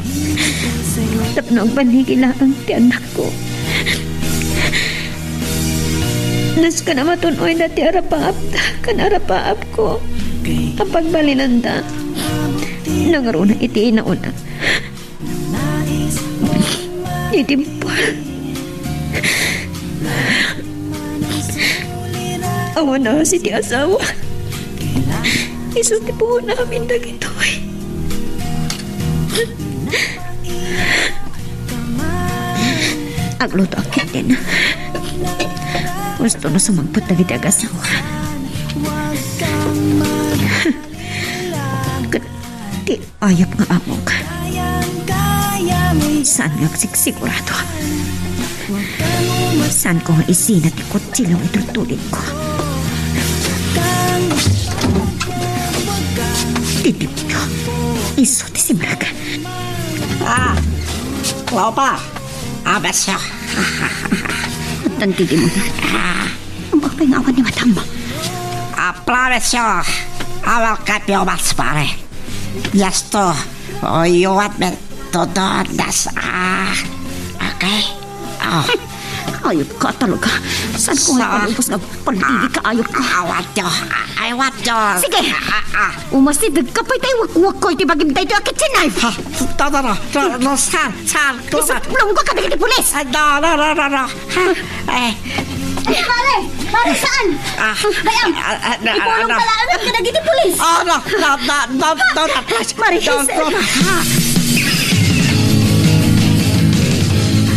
tapno agballigi laeng ti annakko. Nasken a matun-oyda ti arapaapda ken arapaapko a pagbalinanda. Nangruna iti inauna. Ti timpal. Awan asi ti asawa. Isu ti puon amin dagitoy. Agluto a ketdi. Husto no sumangpet dagiti agasawa. Ket ti ayup nga amok, saan nga agsigsigurado. Saanko nga isina ti kutsilio nga itudtudingko. Ti demonio, isu ti simrek. Ah, Clover, abasyo. Tan ti demonio. Ah. Ang apay nga awan ni madam? I promise you, I will keep you, mas pare. Just to, oh, you want me to do this, ah, okay? Oh. Ayup ka talaga. Saanko nga ipalubos nga pagdili ka, ayup ka. I want you. I want you. Sige. Ah, ah, ah. Umasideg ka pay ta iwakwakko iti bagim daytoy a kitchen knife. Ah, no, no, no, no, sir, sir, Clover. Isuplongko kadagiti pulis. Ah, no, no, no, no, no. Eh. Mare! Mare, saan? Ah, Bayam! Ah, ah, na, Ipulong na, ka laeng kadagiti pulis! Ah, no, no, no, no, no, no, please. Mare, Don't, saan? Don't.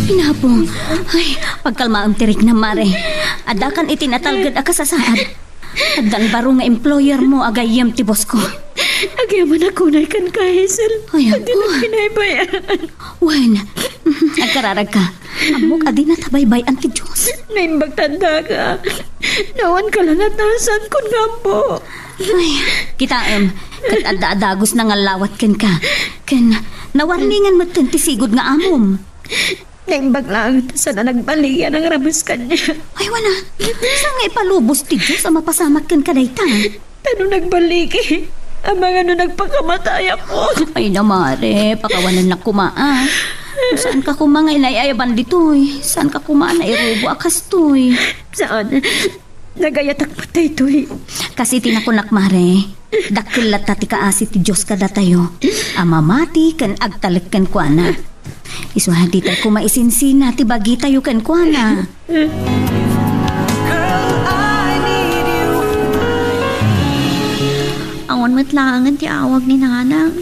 Inapong, ay, pagkalmaem ti riknam, Mare. Addakan iti natalged a kasasaad. Addan baro nga employer mo a gayyem ti boss ko. Agyamanak unay kenka, Hazel. Ay, apo. Adda binaybay-an. Wen, agkararagka. Ammok a dinata baybay-an ti Dios. Naimbag ta adda ka. Nawan ka la natasan kun nga ammo. Ay, kitaem, ket adda a dagusna nga allawat kenka. Ken nawarningan metten ti sigud nga amom. Naimbag laeng ta saan a nagballigi a nangrames kaniak. Ay, wen a. Saan nga ipalubos ti Dios a mapasamak kenka dayta? Ta no nagballigi, amangan no nagpakamatayakon. Ay na, Mare, pakawanennak koma, a. Saanka koma nga inay-ayaban ditoy. Saanka koma a nairubo a kastoy. Saan? Nagayatak met daytoy. Kas iti nakunak, Mare, dakkel latta ti kaasi ti Dios kadatayo a mamati ken agtalek kenkuana. Isu a ditay koma isinsina ti bagitayo kenkuana. Awan met laengen ti awag ni Nanang.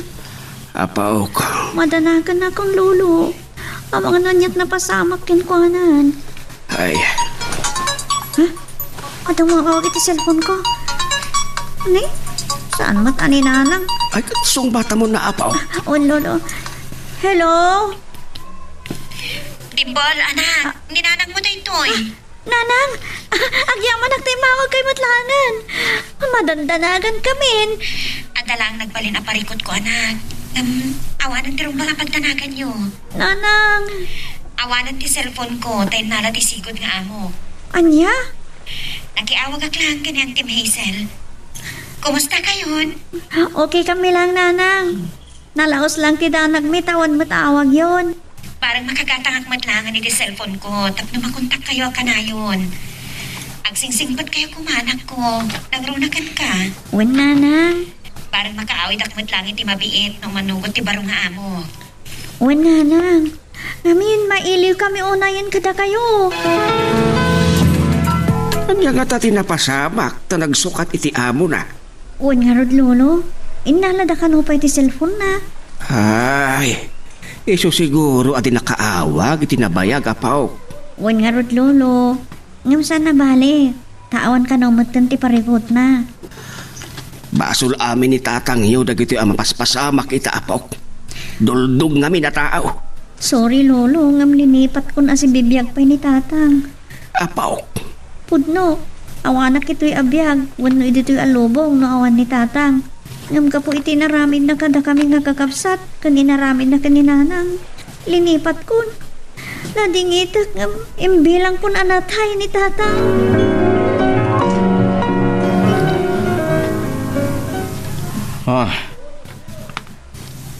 Apaok. Madanagan nakon, Lolo. Amangan no aniat napasamak kenkuanan. Ay. Ha? Adda nga awag iti cellphone ko. Ni? Saan met a ni Nanang? Ay, ket sungbatam no, Apaok. On, Lolo. Hello? Dimpol, anak. Ah. Ni Nanang mo daytoy. Ah, Nanang! Agyamanak ta immawag kay met laengen. Madandanagan kamin. Adda laeng nagbalin a parikutko, anak. Ngem, awanen ti rumbeng a pagdanaganyo. Nanang. Awanen ti cellphone-ko ta innala ti sigud nga amo. Ania? Nakiawagak laeng ken ni Auntie Hazel. Kumusta kayon? Okay kami laeng, Nanang. Nalaus laeng ti danagmi ta awan met awagyon. Bareng makagatangak met laeng iti cellphone-ko tapno makontakkayo a kanayon. Agsingsingpetkayo koma, anakko. Nangruna kenka. Wen, Nanang. Bareng makaawidak met laeng iti mabiit no manugot ti baro nga amo. Wen, Nanang. Ngamin, mailiwkami unayen kadakayo. Ania ngata ti napasamak ta nagsukat iti amona? Wen ngarud, Lolo. Innalada kano pay ti cellphone-na. Ay, isu siguro a di nakaawag iti nabayag, Apok. Wen ngarud, Lolo. Ngem saan a bale, ta awan kano metten ti parikutna. Basol amin ni tatangyo dagitoy a mapaspasamak ita, Apok. Duldog ngamin a tao. Sorry, Lolo, ngem linipatkon a sibibiag pay ni Tatang. Apok. Pudno, awanak itoy a biag wenno ditoy a lubong no awan ni Tatang. Ngem gapu iti inaramidna kadakami nga kakabsat ken inaramidna ken ni Nanang, linipatkon. Nadingitek ngem imbilangkon a natay ni Tatang. Ah,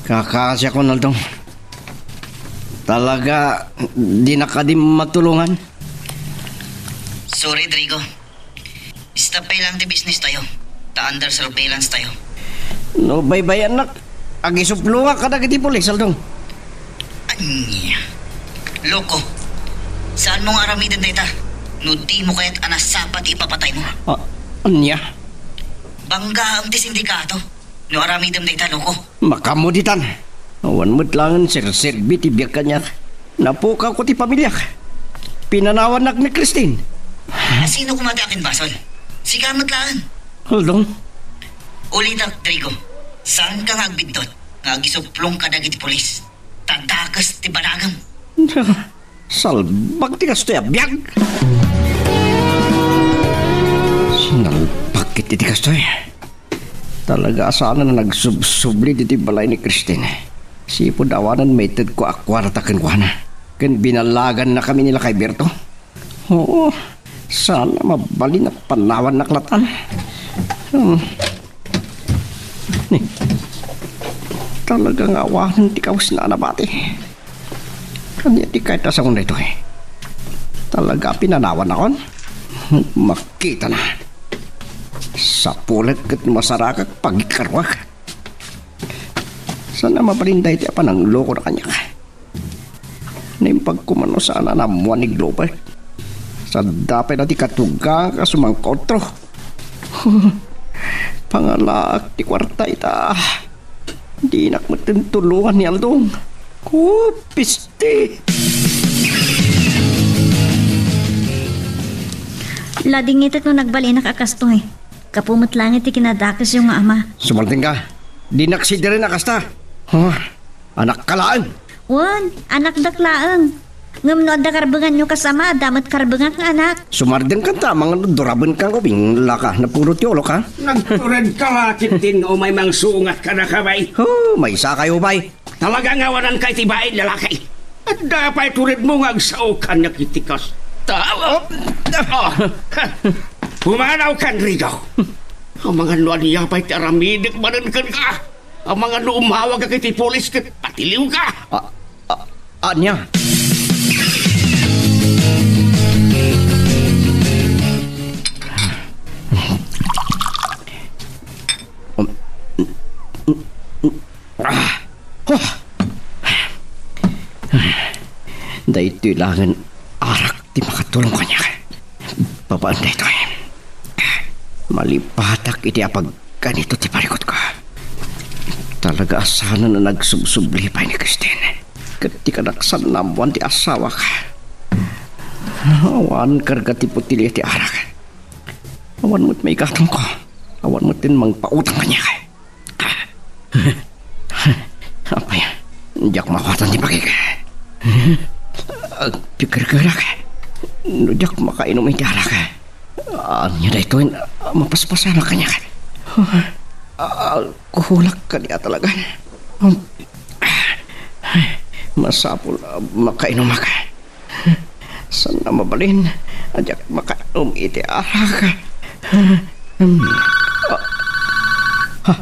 kakasiakon, Aldong. Talaga, di na kadi matulongan. Sorry, Drigo. Stop pay lang ti business tayo. Ta under surveillance tayo. No, baybayannak, agisuplongak kadagiti pulis, Aldong. Ania? Loko, saan mo nga aramiden dayta? No di mo kayat a nasapa ti ipapatay mo. Ah, ania? Banggaam ti sindikato. No aramidem dayta, loko. Makamuditan. Awan met laeng serserbi ti biag kaniak. Napukawko ti pamiliak. Pinanawannak ni Christine. Sino koma ti akin basol? Sika met laeng. Aldong. Ulitek, Drigo. Saanka nga agbiddut nga agisuplong kadagiti pulis. Ta dakes ti banagem. Salbag ti kastoy a biag. Sinalbag ket iti kastoy. Talaga a saan a nagsubsubli ditoy balay ni Christine. Sipud awanen maitedko a kuarta kenkuana. Ken binallagannakami ni Lakay Berto. Oo, saan a mabalin a panawannak latan. Hmm. Ni, talaga nga awanen ti kawesna a nabati. Ania ti kayat a saon daytoy? Talaga a pinanawannakon? Makitana. Sapulet ket no masarakak, pagikkaruak. Saan a mabalin daytoy a panangloko na kaniak? Naimbag koma no saan a naammoan ni Glover. Sadda pay la ti katugang a sumangkautro. Pangalaak ti kuarta ita. Dinak metten tulongan ni Aldong. Oh, piste! Ladingitek no nagbalinak a kastoy. Gapu met laeng iti kinadakesyo nga ama. Sumardengka. Dinak sidiren a kasta. Huh? Anakka laeng. Wen, anakdak laeng. Ngem no adda karbenganyo kas ama, adda met karbengak nga anak. Sumardengkan ta, amangan no durabenkan ko, binglaka, napudot ti ulok, ha? Nagturedka la ketdin nga umay mangsungat kadaka, bay. Oh, maysakayo, bay. Talaga nga awananka iti bain lalaki. Adda pay turedmo nga agsaokan nga iti kasta. Oh. Oh. Pumanawkan, Rigo. Amangan no ania pay ti aramidek manen kenka. Amangan no umawagak iti pulis ket patiliwka. Ah, ah, ania? Ah. Huh. Daytoy laengen arak ti makatulong kaniak. Babaen daytoy, malipatak iti apagkanito ti parikutko. Talaga a saan a nagsubsubli pay ni Christine. Ket ti kadaksan naammoan ti asawak. Awan karga ti botelia ti arak. Awan met maigatangko. Awan met ti mangpautang kaniak. Apay, diak maawatan ti bagik. Agpiggergerak no diak makainom iti arak. Ania daytoy? Mapaspasamak kaniak. Ah, alkoholak kadi a talaga. Masapul a makainumak. Saan a mabalin a diak makainom iti arak. Hmm. Ah. Ah.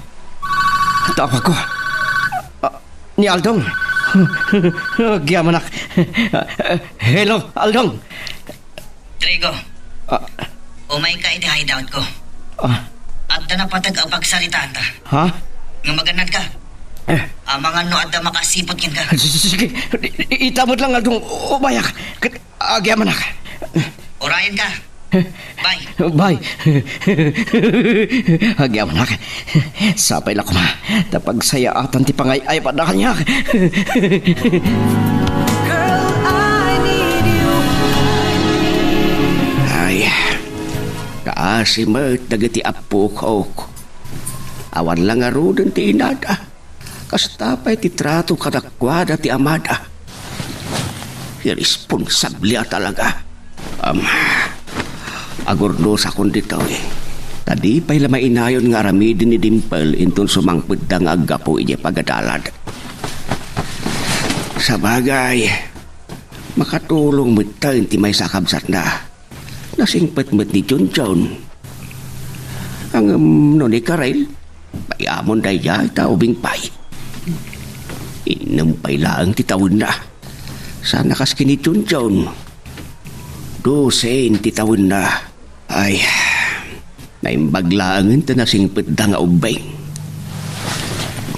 Tawag ko. Ah, ni Aldong. Agyamanak. Hello, Aldong. Trigo, Ah, umayka iti hideout ko. Ah. Adda napateg a pagsaritaanta. Ha? Nga magannad ka. Eh. Amangan no adda makasiput kenka. Sige, i-, i-, ita met lang, Aldong. Umayak. Ket agyamanak. Urayen ka. Bye. Bye. Agyamanak. Sapay la koma ta pagsayaatan ti pangay-ayaw a kaniak. Girl, I need you. Ay, kaasi met dagiti appokok. Awan la ngaruden ti inada. Kasta pay ti trato kadakuada ti amada. Irresponsable a talaga. Am, agurdosakon ditoy. Ta di pay la mainayon nga aramiden ni Dimple inton sumangpetda nga aggapu idiay pagadalad. Sabagay, makatulong metten ti maysa a kabsatna. Nasingpet met ni Junjun. Ngem no ni Karel, pay-amon daydiay ta ubing pay. Innem pay laeng ti tawenna. Saan a kas ken ni Junjun. Dosen ti tawenna. Ay, naimbag laengen ta nasingpetda nga ubbing.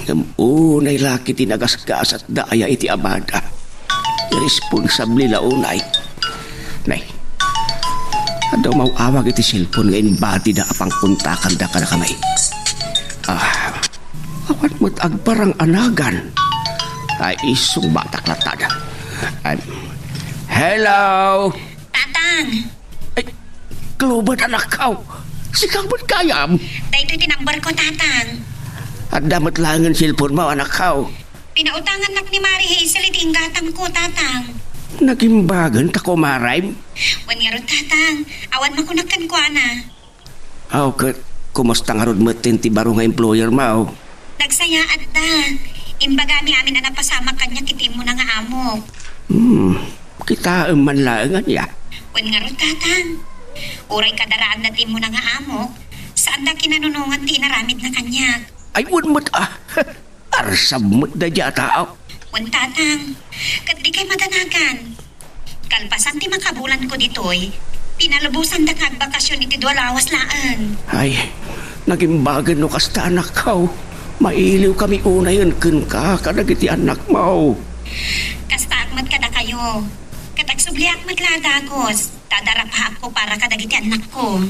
Ngem unay la ket ti nagasgasatda aya iti amada. Irresponsable la unay. Nay, adda umaw-awag iti cellphone nga imbatida a pangkontakanda kadakami. Ah, awan met agparang-anagan. Ay, isu, batak latta. Ay, hello? Tatang! Ay, Clover, anakko. Sika met gayam. Daytoy ti number ko, Tatang. Adda met laengen cellphone mo, anakko. Pinautangannak ni Mari Hazel iti inggatangko, Tatang. Nagimbagen ta kumarem? Wen ngarud, Tatang. Awan makunak kenkuana. Aw, ket kumusta ngarud metten ti baro nga employer mo? Nagsayaat da. Imbagami amin a napasamak kaniak iti immuna nga amok. Hmm, kitaem man laeng ania? Wen ngarud, Tatang. Uray kadaraanna ti immuna nga amok, saanda kinanunongan ti inaramidna kaniak. Ay, wen met, ah. Arsab met daydiay a tao. Wen, Tatang, ket dikay madanagan. Kalpasan ti makabulanko ditoy, pinalubosandaka agbakasyon iti dua lawas laeng. Ay, nagimbagen no kasta, anakko. Mailiwkami unayen kenka kadagiti annakmo. Kastaak met kadakayo. Ket agsubliak met la a dagus, ta adda rapaakko para kadagiti annakko.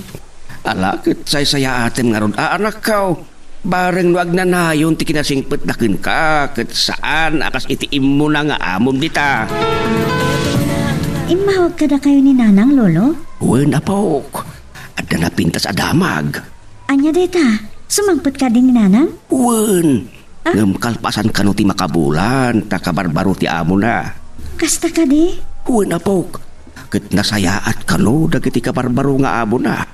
Ala, ket saysayaatem ngarud a, anakko. Bareng no agnanayon ti kinasingpetda kenka, ket saan a kas iti immuna nga amom dita. Immawag kadakayo ni Nanang, Lolo? Wen, apok. Adda napintas a damag. Ania dayta? Sumangpet kadi ni Nanang? Wen. Ah? Ngem kalpasan kano ti makabulan, ta kabarbaro ti amona. Kasta kadi? Wen, apok. Ket nasayaat kano dagiti kabarbaro nga amona.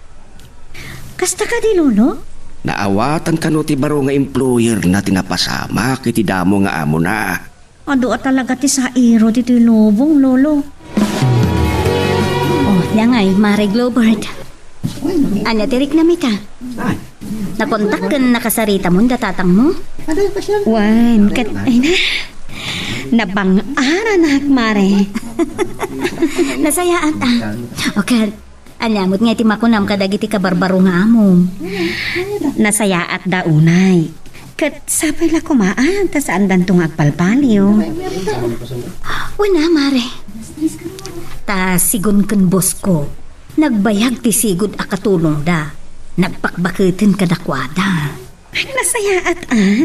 Kasta kadi, Lolo? Naawatan kano ti baro nga employerna ti napasamak iti damo nga amona. Adu a talaga ti sairo ditoy lubong, Lolo. Oh, dangay, Mare Globert. Ania ti riknam ita? Nakontak ken nakasaritamon da tatangmo? Wen, ket, ay na. Nabang-aranak, Mare. Nasayaat, ah. O ket, ania met nga iti makunam kadagiti kabarbaro nga amom? Nasayaat da unay. Ket sapay la koma, ah, ta saandanto nga agpalpaliw. Wen a, Mare. Ta sigun ken boss ko, nagbayag ti sigud a katulongda. Nagpakbaketen kadakuada. Ay, nasayaat, ah.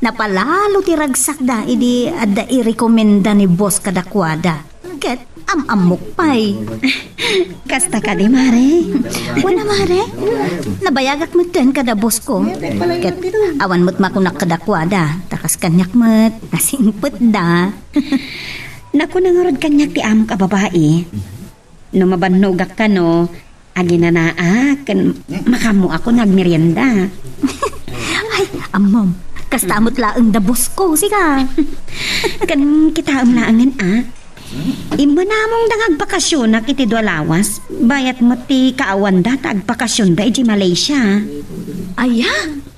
Napalalo ti ragsakda idi adda irekomenda ni boss kadakuada. Ket am-ammok pay. Kasta kadi, Mare? Wen a, Mare. Nabayagak metten kada boss ko. Ket awan met makunak kadakuada. Ta kas kaniak met, nasingpetda. Nakuna ngarud kaniak ti amok a babai. No mabannogak kano, Aginanaak, ken makaammoakon nga agmerienda. Ay, ammom, kasta met laeng da boss ko, sika. Ken kitaem laengen, a. Immanamongda nga agbakasionak iti dua lawas, bayat met ti kaawanda ta agbakasionda iti Malaysia. Aya?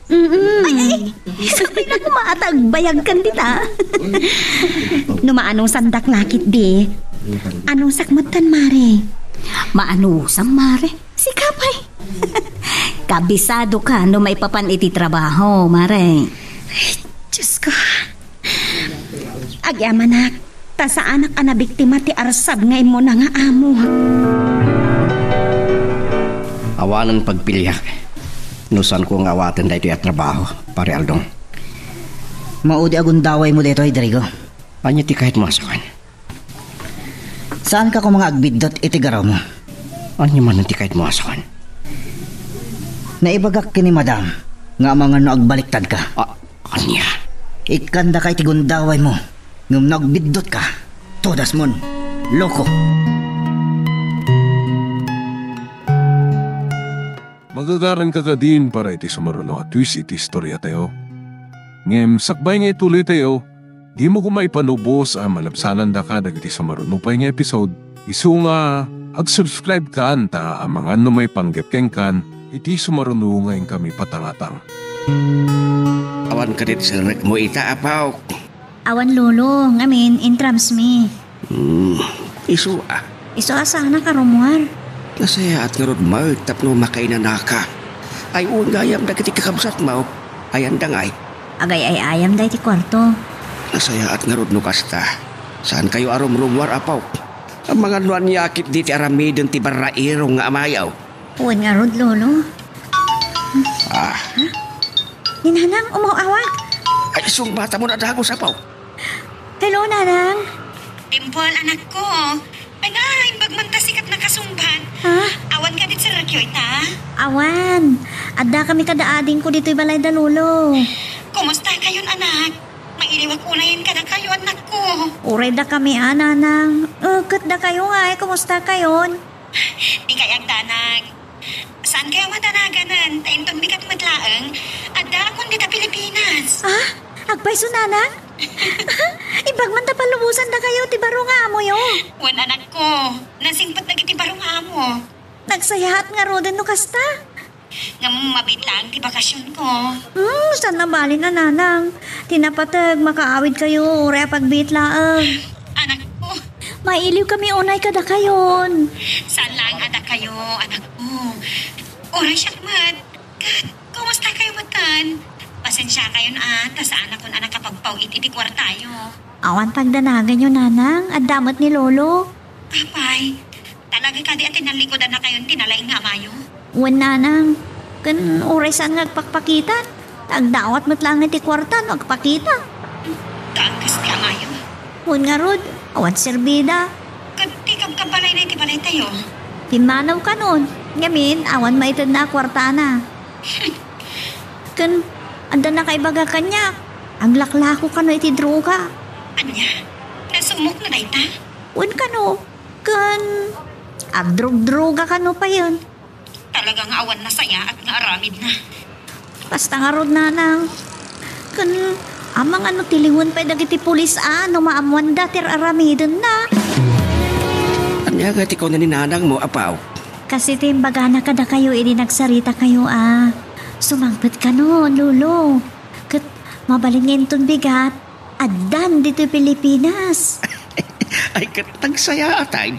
Mm-mm. Ay, ay, sakbay na koma ta agbayagkan dita. No maanusandak lakit di, anusak metten, Mare. Maanusam, Mare? Sika pay. Kabisado ka no maipapan iti trabaho, Mare. Ay, Diyos ko. Agyamanak, ta saanak a nabiktima ti arsab nga immuna nga amo. Awanen pagpiliak no saanko nga awaten daytoy a trabaho, Pare Aldong. Maudi a gundawaymo daytoy, Drigo. Ania ti kayatmo a sawen? Saanka koma nga agbiddut iti garrawmo? Ania manen ti kayatmo a sawen? Naibagak ken ni Madam nga amangan no agbaliktadka. A-, ania? Ikkandaka iti gundawaymo, ngem no agbiddutka, todasmon, loko. Magagaranka kadin para iti sumaruno a twist iti istoriatayo. Ngem sakbay nga ituloytayo, dimo koma ipanubos a malabsanandaka dagiti sumaruno pay nga episode, isu nga agsubscribe kan ta amangan no maipanggep kenkan iti sumaruno nga inkami patangatang. Awan kadit serrekmo ita, Apo. Awan, Lolo, ngamin, intrams mi. Hmm, isu a. Isu a saanak a rummuar. Nasayaat ngarud met tapno makainanaka. Ay, wen gayam dagiti kakabsatmo. Ayanda ngay? Agay-ay-ayamda iti kuarto. Nasayaat ngarud no kasta. Saankayo a rumrummuar, Apo? Amangan no ania ketdi ti aramiden ti barrairong nga amayo. Wen ngarud, Lolo. Ah. Ha? Ni Nanang, umaw-awag. Ay, sungbatamon a dagus, Apo. Hello, Nanang. Dimple, anakko. Ay nga, imbag man ta sikat nakasungbat. Ha? Awan kadit serrekyo ita? Awan. Adda kami kada adingko ditoy balay da Lolo. Kumusta kayon, anak? Mailiwak unayen kadakayo, anakko. Uray da kami, a, Nanang. Eh, ket dakayo ngay, kumusta kayon? Dikay agdanag. Saankayo madanaganen, ta inton bigat met laeng, addaakon dita Pilipinas. Ah? Agpayso, Nanang? Imbag man ta palubosan dakayo ti baro nga amoyo. Wen, anakko, nasingpet dagiti baro nga amo. Nagsayaat ngaruden no kasta. Ngem mabiit laeng ti bakasionko. Hmm, saan a bale, Nanang. Ti napateg, makaawidkayo, uray a pagbiit laeng. Anakko. Mailiwkami unay kadakayon. Saan laeng a dakayo, anakko. Uray siak met. Ket, kumustakayo metten? Pasensiakayon a, ta saanakon a nakapagpaw-it iti kuartayo. Awan pagdanaganyo, Nanang. Adda met ni Lolo. Apay, talaga kadi a tinallikudanakayon ti nalaing nga amayo? Wen, Nanang. Ken uray saan nga agpakpakita, ta agdawat met laeng iti kuarta no agpakita. Daan kas ti amayo. Wen ngarud, awan serbida. Ket ti kabkabbalayna iti balaytayo? Pimmanaw kanon. Ngamin, awan maitedna a kuartana. Ken, adda nakaibaga kaniak. Aglaklako kano iti droga. Ania? Nasumokna dayta? Wen kano. Ken, agdrugdruga kano payen. Talaga nga awan nasayaat nga aramidna. Kasta ngarud, Nanang. Ken, amangan no tiliwen pay dagiti pulis a no maammoanda ti ar-aramidenna. Ania nga ti kuna ni nanangmo, Apo? Kasi ti imbagana kadakayo idi nagsaritakayo a, sumangpet kano, Lolo. Ket mabalin nga inton bigat, addan ditoy Pilipinas. Ay, ket nagsayaatay.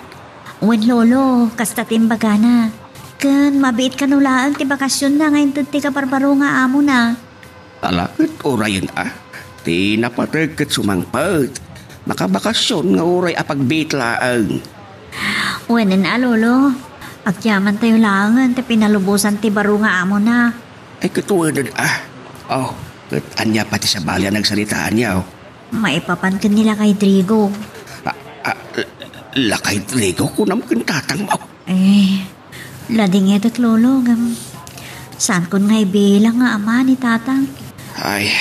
Wen, Lolo, kasta ti imbagana. Ken mabiit kano laeng ti bakasionna nga inted ti kabarbaro nga amona. Ala, ket urayen a. Ti napateg ket sumangpet. Makabakasion nga uray a pagbiit laeng. Wen a, Lolo. Agyamantayo laengen ti pinalubosan ti baro nga amona. Ay, ket wen a. Oh, ket ania pay ti sabali a nagsaritaanyo? Maipapan ken ni Lakay Drigo. Ah, ah, Lakay Drigo, kunam ken tatangmo. Eh, ladingetek, Lolo, ngem saankon nga ibilang nga ama ni Tatang. Ay,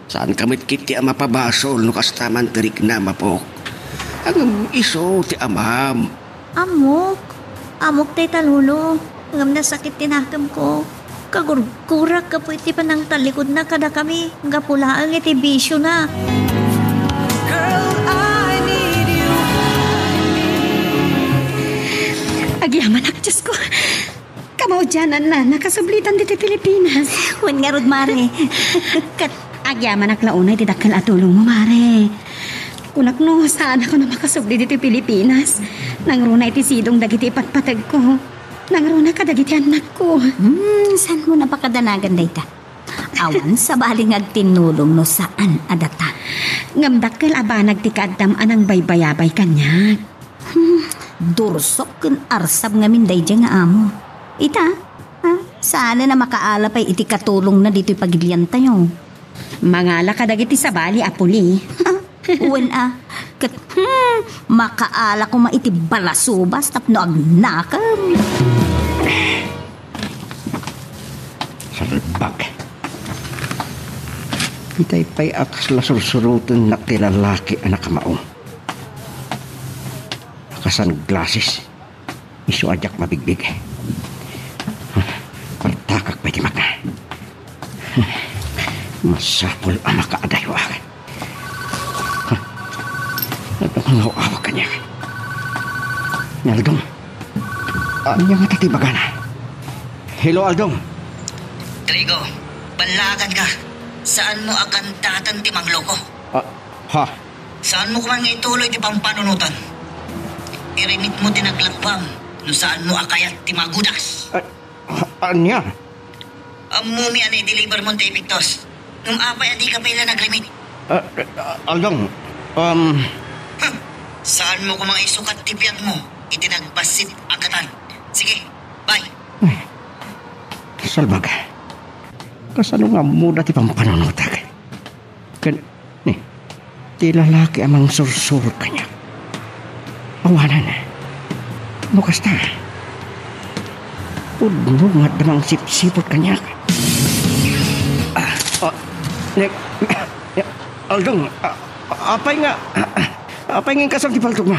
saanka met ketdi a mapabasol no kasta man ti riknam, Apok. Ngem isu ti amam. Ammok? Ammok dayta, Lolo. Ngem nasakit ti nakemko. Kagurgurak gapu iti panangtallikudna kadakami gapu laeng iti bisiona. Girl, I need you. Agyamanak, Diosko. Kamaudiananna, nakasublitan ditoy Pilipinas. Wen ngarud, Mare. Ket agyamanak la unay ti dakkel a tulongmo, Mare. Kunak no, saanakon a makasubli ditoy Pilipinas. Nangruna iti sidong dagiti ipatpategko. Nangruna kadagiti annakko. Hmm, saanmo a pakadanagan dayta? Awan sabali nga agtinnulong no saan a data. Ngem dakkel a banag ti kaaddam a nangbaybayabay kaniak. Hmm, dursok ken arsab ngamin daydiay nga amo. Ita, ha? Saanen a makaala pay iti katulongna ditoy pagiliantayo. Mangala kadagiti sabali a puli. Wen a, ket, hmm, makaala koma iti balasubas tapno agnakem. Salbag. Itay pay a kasla sursurotennak ti lalaki a nakamaong. Naka-sunglasses. Isu a diak mabigbig. Partakak pay ti mata. Masapul a makaadayo agen. Adu nga aw-awag kaniak. Ni Aldong. Ania ngata ti ibagana? Hello, Aldong. Trigo, ballaaganka. Saanmo a kantaten ti mangloko. Ah, ha? Saanmo koma nga ituloy ti pampanunotan. Irimitmo ti naglakuam no saanmo a kayat ti magudas. Ah, ha-, ania? Ammomi a naidelivermon ti epektos. Ngem apay a dika pay la nagrimit? Ah, ah, Aldong, um, Huh! Saanmo koma nga isukat ti biagmo iti nagbassit a katan. Sige, bye! Ay, salbag. Kasano nga ammoda ti pampanunotak? Ken, ni, ti lalaki a mangsursurot kaniak. Awanen. No kasta, pudno nga adda mangsipsiput kaniak. Ah, ah, ni, Aldong, ah, apay nga, apay nga inkasam ti paltogmo?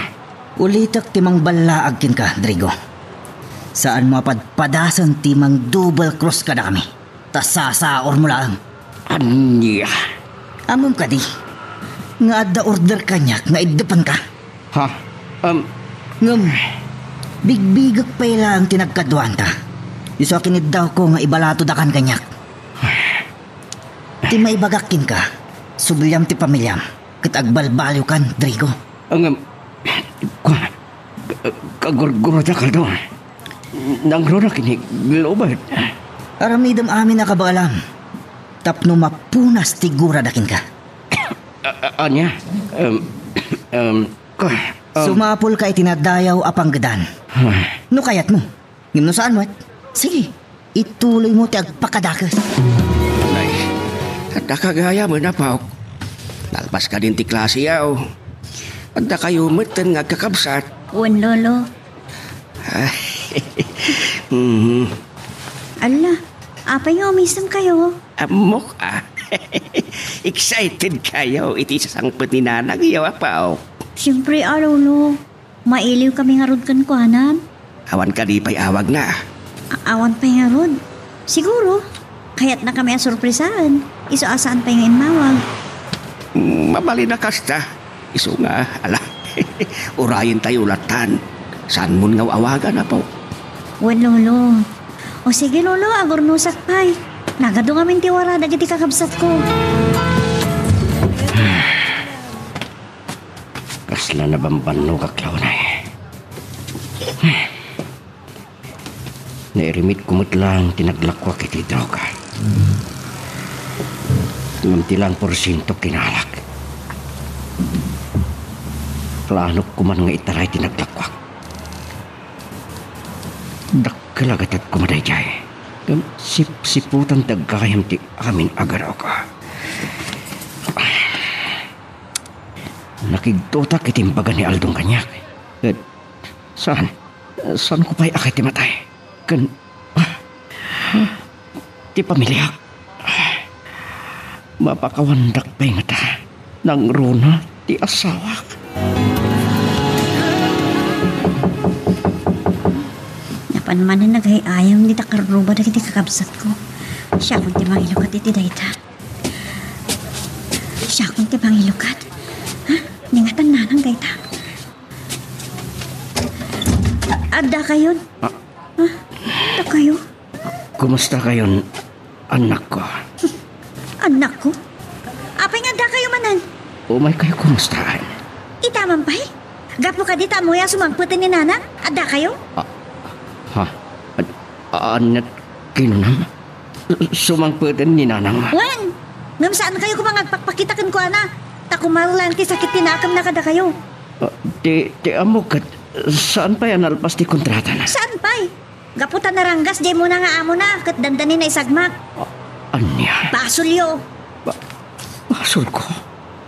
Ulitek ti mangballaag kenka, Drigo. Saanmo a padpadasen ti mang-double cross kadakami. Ta sasaurmo laeng. Ania? Ammom kadi nga adda order kaniak nga iddepenka? Ha? Um, Ngem, bigbigek pay laeng ti nagkaduanta. Isu a kiniddawko nga ibalatodakan kaniak. Ti maibagak kenka, subliam ti pamiliam, ket agbalbaliwkan, Drigo. Ngem, kua, kagurgurodak, Aldo. Nangruna ket ni Globert. Aramidem amin a kabaelam tapno mapunas ti gurada kenka. A-, a-, ania? Em, em, ka-, em. Sumapulka iti nadayaw a panggedan. Ah. No kayatmo. Ngem no saan met, sige, ituloymo ti agpakadakes. Nay, adda ka gayamen, Apok. Nalpas kadin ti klase, aw. Adda kayo metten nga agkakabsat. Wen, Lolo. Mhm. Ala, apay nga umisem kayo? Ammok, ah. Excited kayo iti sasangpet ni nanang iyo, Apok. Siyempre, a, Lolo. Mailiw kami ngarud kenkuanan. Awan kadi pay awagna? A-, awan pay ngarud. Siguro, kayatna kami a sorpresaen. Isu a saan pay nga immawag. Mm, mabalin a kasta. Isu nga, ala, urayentayo lattan. Saanmon nga awagan, Apo? Wen, Lolo. O sige, Lolo, agurnusak pay. Nagadu ngamin ti wara dagiti kakabsatko. Kasla nabambannogak la unay. Nairimitko met laeng ti naglakuak iti droga. Ngem ti laeng porsiento kinaalak. Planok koman nga itaray ti naglakuak. Dakkel a gatad koma daydiay. Ngem sipsiputan ti aggayam ti amin a droga. Nakigtotak iti imbaga ni Aldong kaniak. Ket saan, saanko pay a kayat ti matay. Ken, ah, ti pamiliak. Mapakawandak pay ngata. Nangruna ti asawak. Apan manen nagay-ayam dita karruba dagiti kakabsatko. Siakon ti mangilukat iti dayta. Siakon ti mangilukat? Ha? Ningatan nanang dayta? Adda kayon? Ah. Ha? Adda kayo? Kumusta kayon, annakko? Annakko? Apay nga adda kayo manen? Umay kayo kumustaan. Itaman pay? Gapu kadi ta ammoyo a sumangpeten ni nanang? Adda kayo? Ah, ha? An-, aniat kinunam? Sumangpeten ni nanang? Wen! Ngem saan kayo koma nga agpakpakita kenkuana? Ta kumarla ti sakit ti nakemna kadakayo. Ah, ti, ti ammok ket saan pay a nalpas ti kontratana? Saan pay? Gapu ta naranggas diay umuna nga amona ket dandani naisagmak. Ah, ania? Basolyo. Ba-, basolko?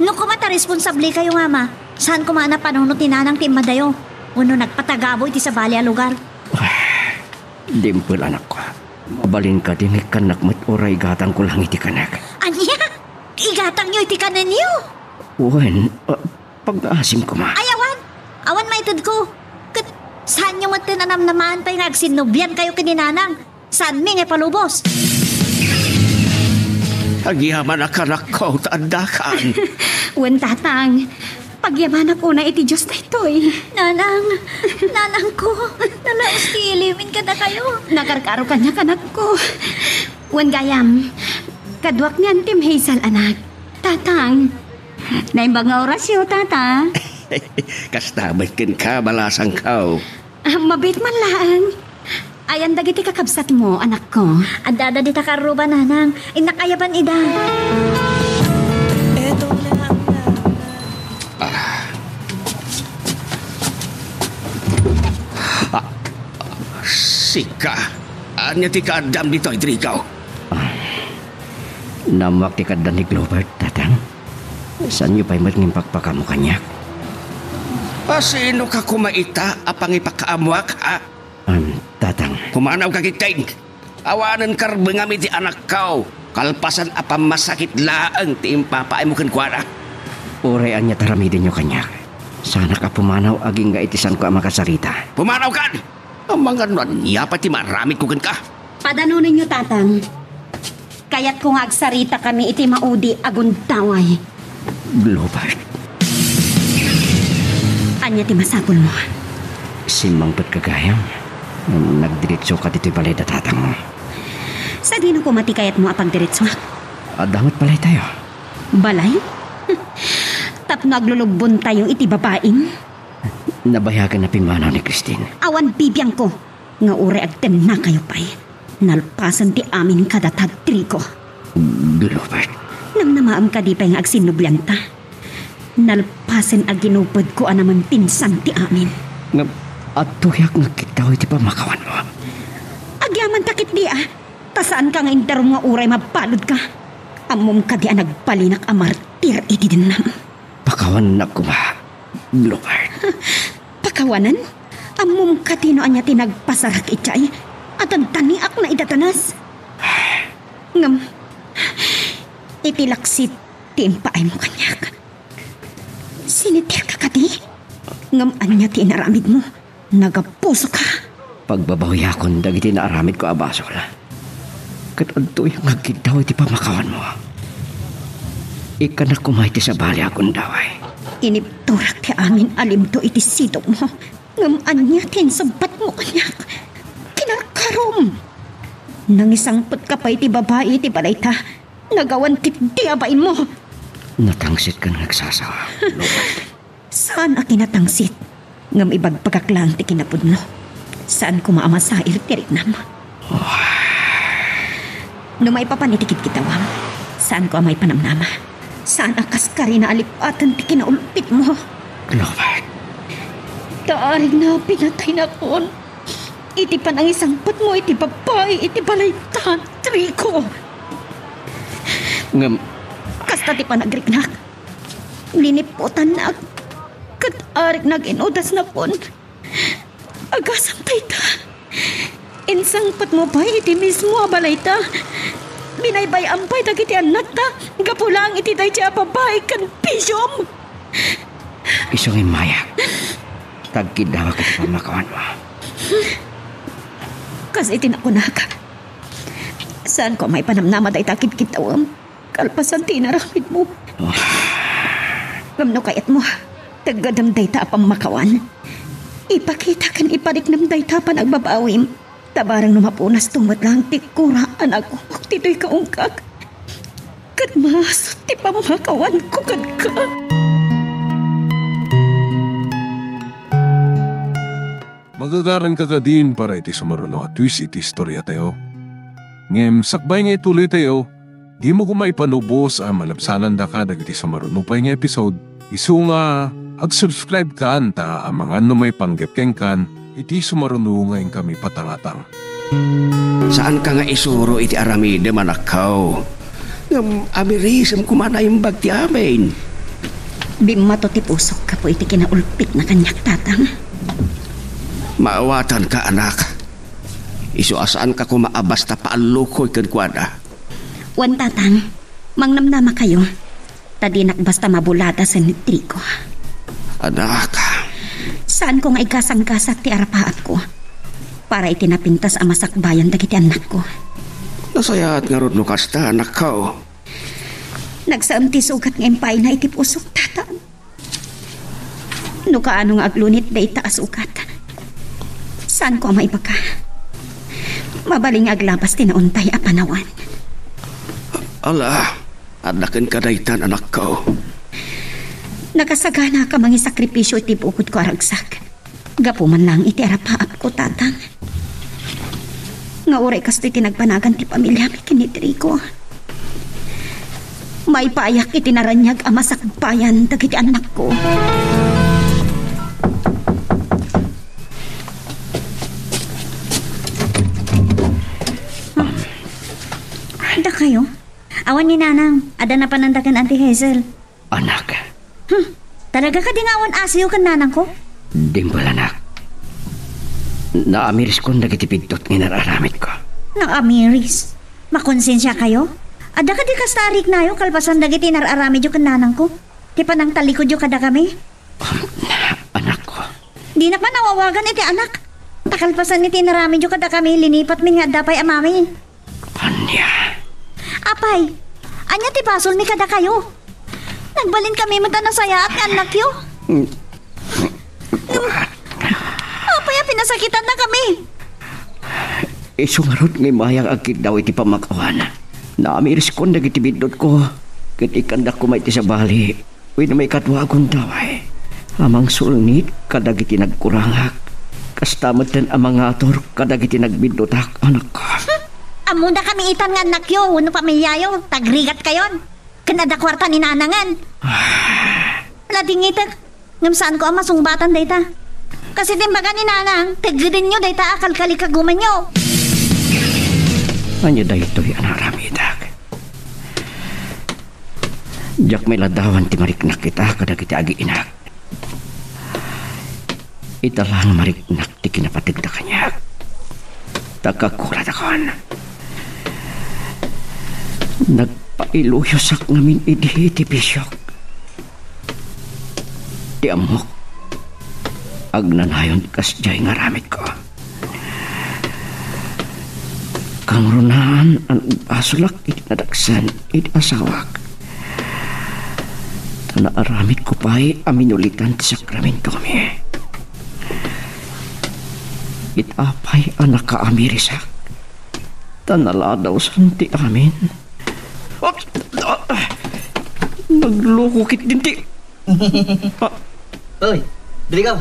No koma ta responsable kayo nga ama, saan koma a napanunot ni nanang ti immadayo? Wenno nagpatagabo iti sabali a lugar? Ay, dimple, anakko. Mabalin kadi nga ikkannak met uray igatangko lang iti kanek? Ania? Igatangyo iti kanenyo? Wen, ah, pagngaasim koma. Ay, awan! Awan maitedko! Ket saanyo metten a namnamaen pay nga agsinnublian kayo ken ni nanang. Saanmi nga ipalubos? Agyamanak, anakko, ta addakan. Wen, tatang. Pagyamanak unay iti Dios daytoy. Nanang, nanangko, nalaus ti ilimin kadakayo. Nakarkaro kaniak, anakko. Wen gayam, kaduak ni Antim Hazel, anak. Tatang, naimbag nga orasyo, tata. Kasta met kenka, balasangko. Ah, mabiit man laeng. Ayan dagiti kakabsatmo, anakko. Addada dita karruba, nanang. Innak ayaban ida. Ah. Ah, sika. Ania ti kaaddam ditoy, Trigo? Ah, naammoak ti kaaddan ni Glover, tatang. Saanyo pay met nga impakpakaammo kaniak? A, sino ka koma ita a pangipakaammoak, ha? Am, tatang. Pumanawka ketdin. Awanen karbengam iti anakko, kalpasan a pammasakit laeng ti impapaaymo kenkuana. Uray ania ti aramidenyo kaniak, saanak a pumanaw agingga iti saanko a makasarita. Pumanawkan! Amangan no ania pay ti maaramidko kenka. Padanonenyo, tatang. Kayatko nga agsaritakami iti maudi a gundaway. Glover. Ania ti masapulmo? Simmangpetka gayam. Nagdiritsoka ditoy balay da tatangmo. Sadino koma ti kayatmo a pagdiritsoak? Adda met balaytayo. Balay? Tapno aglulubbontayo iti babaim? Nabayagan a pimmanaw ni Christine. Awan bibiangko nga uray agtennakayo pay, nalpasen ti amin kadata, Trigo. Glover. Namnamaem kadi pay nga agsinnublianta? Nalpasen a ginupedko a namantinsan ti amin. Ngem adtoyak nga agkiddaw iti pammakawanmo. Agyamanta ketdi a, ta saanka nga interom nga uray mabaludka. Ammom kadi a nagbalinak a martir iti dennam. Pakawannak koma, Glover. Pakawanen? Ammom kadi no ania ti nagpasarak idiay a dandaniak naidadanes? Ngem, iti laksit ti impaaymo kaniak. Sinitirka kadi? Ngem ania ti inaramidmo? Nagapusoka. Pagbabawiakon dagiti naaramidko a basol. Ket adtoy nga agkiddaw iti pammakawanmo. Ikkannak koma iti sabali a gundaway. Inibturak ti amin a limto iti sidongmo. Ngem ania ti insubbatmo kaniak? Kinarkarom! Nangisangpetka pay iti babai iti balayta. Nagawan ketdi a bainmo. Natangsitkan nga agsasawa, Glover. Saan a kinatangsit, ngem ibagbagak laeng ti kinapudno. Saan koma a masair ti riknam. No maipapan iti kidkiddawam, saanko a maipanamnama. Saan a kaskarina a lip-aten ti kinaulpitmo. Glover. Ta arigna a pinataynakon iti panangisangpetmo iti babai iti balayta, Trigo. Ngem, kasta ti panagriknak. Liniputannak ket arigna a ginudasnakon. Agasem dayta. Insangpetmo pay iti mismo a balayta. Binaybay-am pay dagiti annakta gapu laeng iti daydiay a babai ken bisiom. Isu nga immayak. Ta agkiddawak iti pammakawanmo. Kas iti nakunak, saanko a maipanamnama dayta a kidkiddawem kalpasan ti inaramidmo. Ngem no kayatmo, taggadem dayta a pammakawan. Ipakita ken ipariknam dayta a panagbabawim. Ta bareng no mapunasto met laeng ti kura a nagumok ditoy kaungkak, ket maasut ti pammakawanko kenka. Magagaranka kadin para iti sumaruno a twist iti istoriatayo. Ngem sakbay nga ituloytayo, dimo koma ipanubos a malabsanandaka dagiti sumaruno pay nga episode, isu nga ag-subscribe kan ta amangan no maipanggep kenkan iti sumaruno nga inkami patangatang. Saanka nga isuro iti aramidem, anakko. Ngem amirisem koma naimbag ti amin. Bimmato ti pusok gapu iti kinaulpitna kaniak, Tatang. Maawatanka, anak. Isu a saanka koma a basta paallukoy kenkuana. Wen, Tatang, mangnamnamakayo, ta dinak basta mabulada sen ni Trigo. Anak. Saanko nga igasanggasak ti arapaapko para iti napintas a masakbayan dagiti annakko. Nasayaat ngarud no kasta, anakko. Nagsaem ti sugat nga impayna iti pusok, Tatang. No kaano nga aglunit dayta a sugat, saanko a maibaga. Mabalin nga aglabas ti nauntay a panawan. Ala, adda kenka daytan, anakko. Nakasaganaka a mangisakripisio iti bukodko a ragsak. Gapu man laeng iti arapaapko, Tatang. Nga uray kastoy ti nagbanagan ti pamiliami ken ni Trigo, maipaayak iti naraniag a masakbayan dagiti annakko. Dakayo? Awan ni Nanang, adda napananda ken Auntie Hazel. Anak. Hmm, talaga kadi nga awan asiyo ken nanangko? Dimbal, anak. Naamiriskon dagiti biddut nga inar-aramidko. Naamiris? Makonsensiakayo? Adda kadi kasta a riknayo kalpasan dagiti inar-aramidyo ken nanangko? Ti panangtalikodyo kadakami? Anakko. Dinak man awawagan iti anak. Ta kalpasan iti inaramidyo kadakami, linipatmi nga adda pay a mami. Ania? Apay, ania ti basolmi kadakayo? Nagbalinkami met a nasayaat nga annakyo. Mm. Apay a pinasakitannakami? Isu ngarud nga immay nga agkiddaw iti pammakawan. Naamiriskon dagiti biddutko, ket ikkandak koma iti sabali. Wenno maikadua a gundaway a mangsulnit kadagiti nagkurangak, kasta metten a mangatur kadagiti nagbiddutak, anakko. Hmm. Ammodakami itan nga annakyo wenno pamiliayo, ta agrigatkayon. Ken adda kuarta ni nanangen. Ladingitek, ngem saanko a masungbatan dayta. Kas iti imbaga ni nanang, teggedenyo dayta a kalkalikagumanyo. Ania daytoy a naaramidak? Diak mailadawan ti mariknak ita kadagiti agiinak. Ita la nga mariknak ti kinapategda kaniak. Ta kakuladakon. Nagpailuyosak ngamin idi ti bisiok. Ti ammok, agnanayon kasdiay nga aramidko. Kangrunaan a nagbasolak iti nadaksan iti asawak. Ta naaramidko pay a minulitan ti sakramentomi. Ita pay a nakaamirisak. Ta naladawsan ti amin. Nagloko ketdin ti Ah. Oy, diri ka.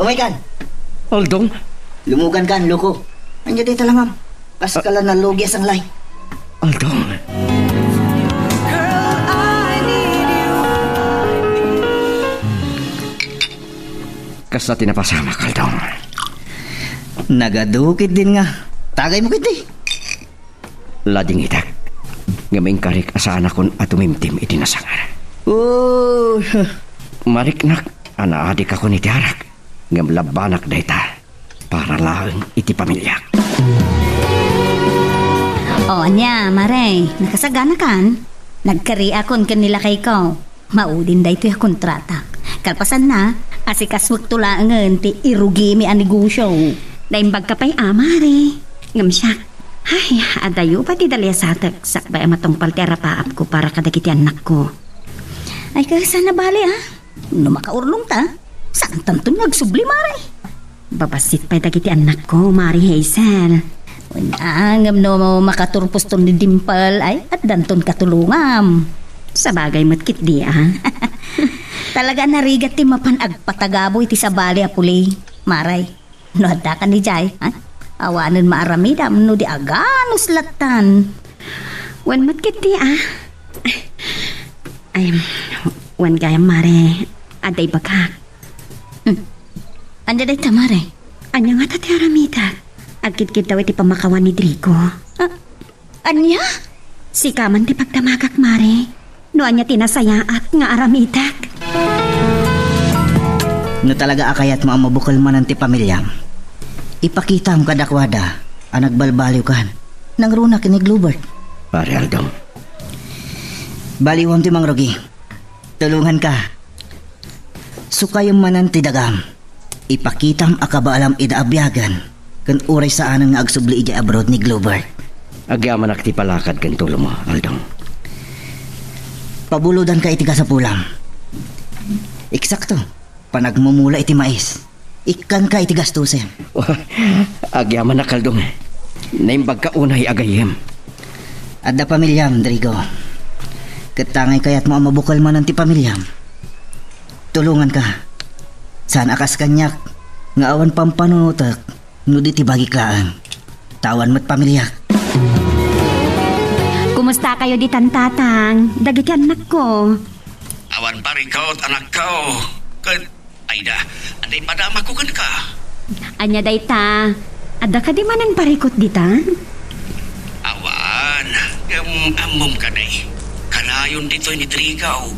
Umaykan. Aldong? Lumugankan, loko. Ania dayta langam? Kas kala nalugi a sanglay. Aldong. Kasta ti napasamak, Aldong. Nagadu ketdin nga. Tagaymo ketdi. Ladingidak, ngem inkarik a saanakon a tumimtim iti nasangar. Oh. Mariknak a naadikakon iti arak, ngem labbanak dayta para laeng iti pamiliak. O, ania, Mare, nakasaganakan? Nagkariakon ken ni lakayko. Maudin daytoy a kontratak. Kalpasanna, asikasuekto laengen ti irugimi a negosio. Naimbagka pay, a, Mare. Ngem siak, ay, adayo pay ti daliasatek sakbay a matungpal ti arapaapko para kadagiti annakko. Ay, kasano bali, a? No makaurlongta, saantanton nga agsubli, Mare. Babassit pay dagiti annakko, Mare Hazel. Wen, a, ngem no makaturposton ni Dimple, ay, addanton katulongam. Sabagay met ketdi, a. Talaga a narigat ti mapan agpatagabo iti sabali a puli, Mare. No adda kanidiay, ha? Awanen maaramidam no di aganus lattan. Wen met ketdi, a. Ay, wen gayam, Mare, adda ibagak. Hmm. Ania dayta, Mare? Ania ngata ti aramidek? Agkidkiddaw iti pammakawan ni Drigo. Ah, Ania? Sika man ti pagdamagak, Mare. No ania ti nasayaat nga aramidek? No talaga a kayatmo a mabukel manen ti pamiliam, ipakitam kadakuada a nagbalbaliwkan. Nangruna ken ni Glover. Pare Aldo. Baliwam ti mangrugi. Tulonganka. Sukayem manen ti dagam. Ipakitam a kabaalam ida a biagen, ken uray saanen nga agsubli idiay abroad ni Glover. Agyamanak ti palakad ken tulongmo, Aldo. Pabulodanka iti kasapulam. Eksakto, panagmumula iti mais. Ikkanka iti gastusen. Agyamanak, Aldo. Naimbagka unay a gayyem. Adda pamiliam, Drigo. Ket ta ngay kayatmo a mabukel manen ti pamiliam, tulonganka. Saan a kas kaniak nga awan pampanunotek no di ti bagik laeng. Ta awan met pamiliak. Kumusta kayo ditan, Tatang? Dagiti annakko? Awan parikot, anakko. Ket Ay da, ania ti padamakko kenka? Ania dayta? Adda kadi manen parikot ditan? Awan, ngem ammom kadi. Kanayon ditoy ni Drigo.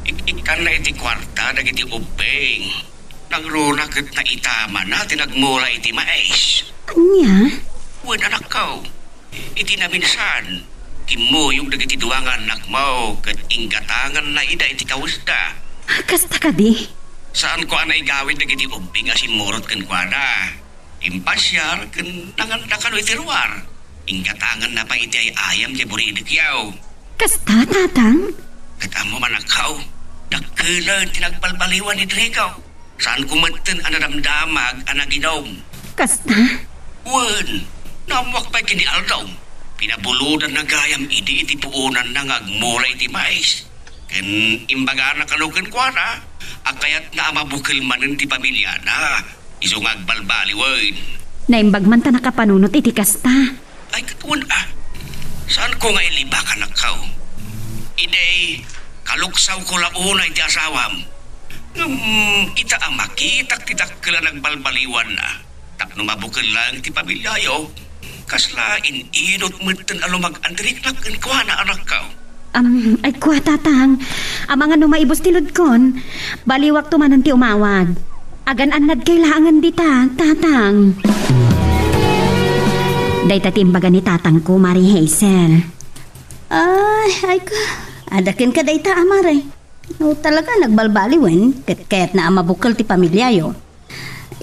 Ik-, ikkanna iti kuarta dagiti ubbing. Nangruna ket naitamanna ti nagmula iti mais. Ania? Wen, anakko. Iti naminsan, kimmuyog dagiti dua nga annakmo ket inggatanganna ida iti kawesda. Kasta kadi? Saanko a naigawid dagiti ubbing a simmurot kenkuana. Impasiar ken nanganda kano iti ruar. Inggatanganna pay iti ay-ayam ti buridekyo. Kasta, Tatang? Ket ammom, anakko, dakkelen ti nagbalbaliwan ni Drigo. Saanko metten a nadamdamag a naginom. Kasta? Wen, naammoak pay ken ni Aldo. Pinabulodanna gayam idi iti puonanna nga agmula iti mais. Ken imbagana kano kenkuana a kayatna a mabukel manen ti pamiliana, isu nga agbalbaliwen. Naimbag man ta nakapanunot iti kasta. Ay, ket wen a. Saanko nga ilibak, anakko. Idi, kaluksawko la unay ti asawam. Ngem ita a makitak ti dakkel a nagbalbaliwanna, tapno mabukel laeng ti pamiliayo, kasla in-inut metten a lumag-an ti riknak kenkuana, anakko. Am, ay kua, Tatang. Amangan no maibus ti ludkon, baliwakto manen ti umawag. Agan-annadkay laengen dita, Tatang. Dayta ti imbaga ni tatangko, Mare Hazel. Ay, ay ka. Adda kenka dayta, a, Mare. No talaga nagbalbaliwen, ket kayatna a mabukel ti pamiliayo.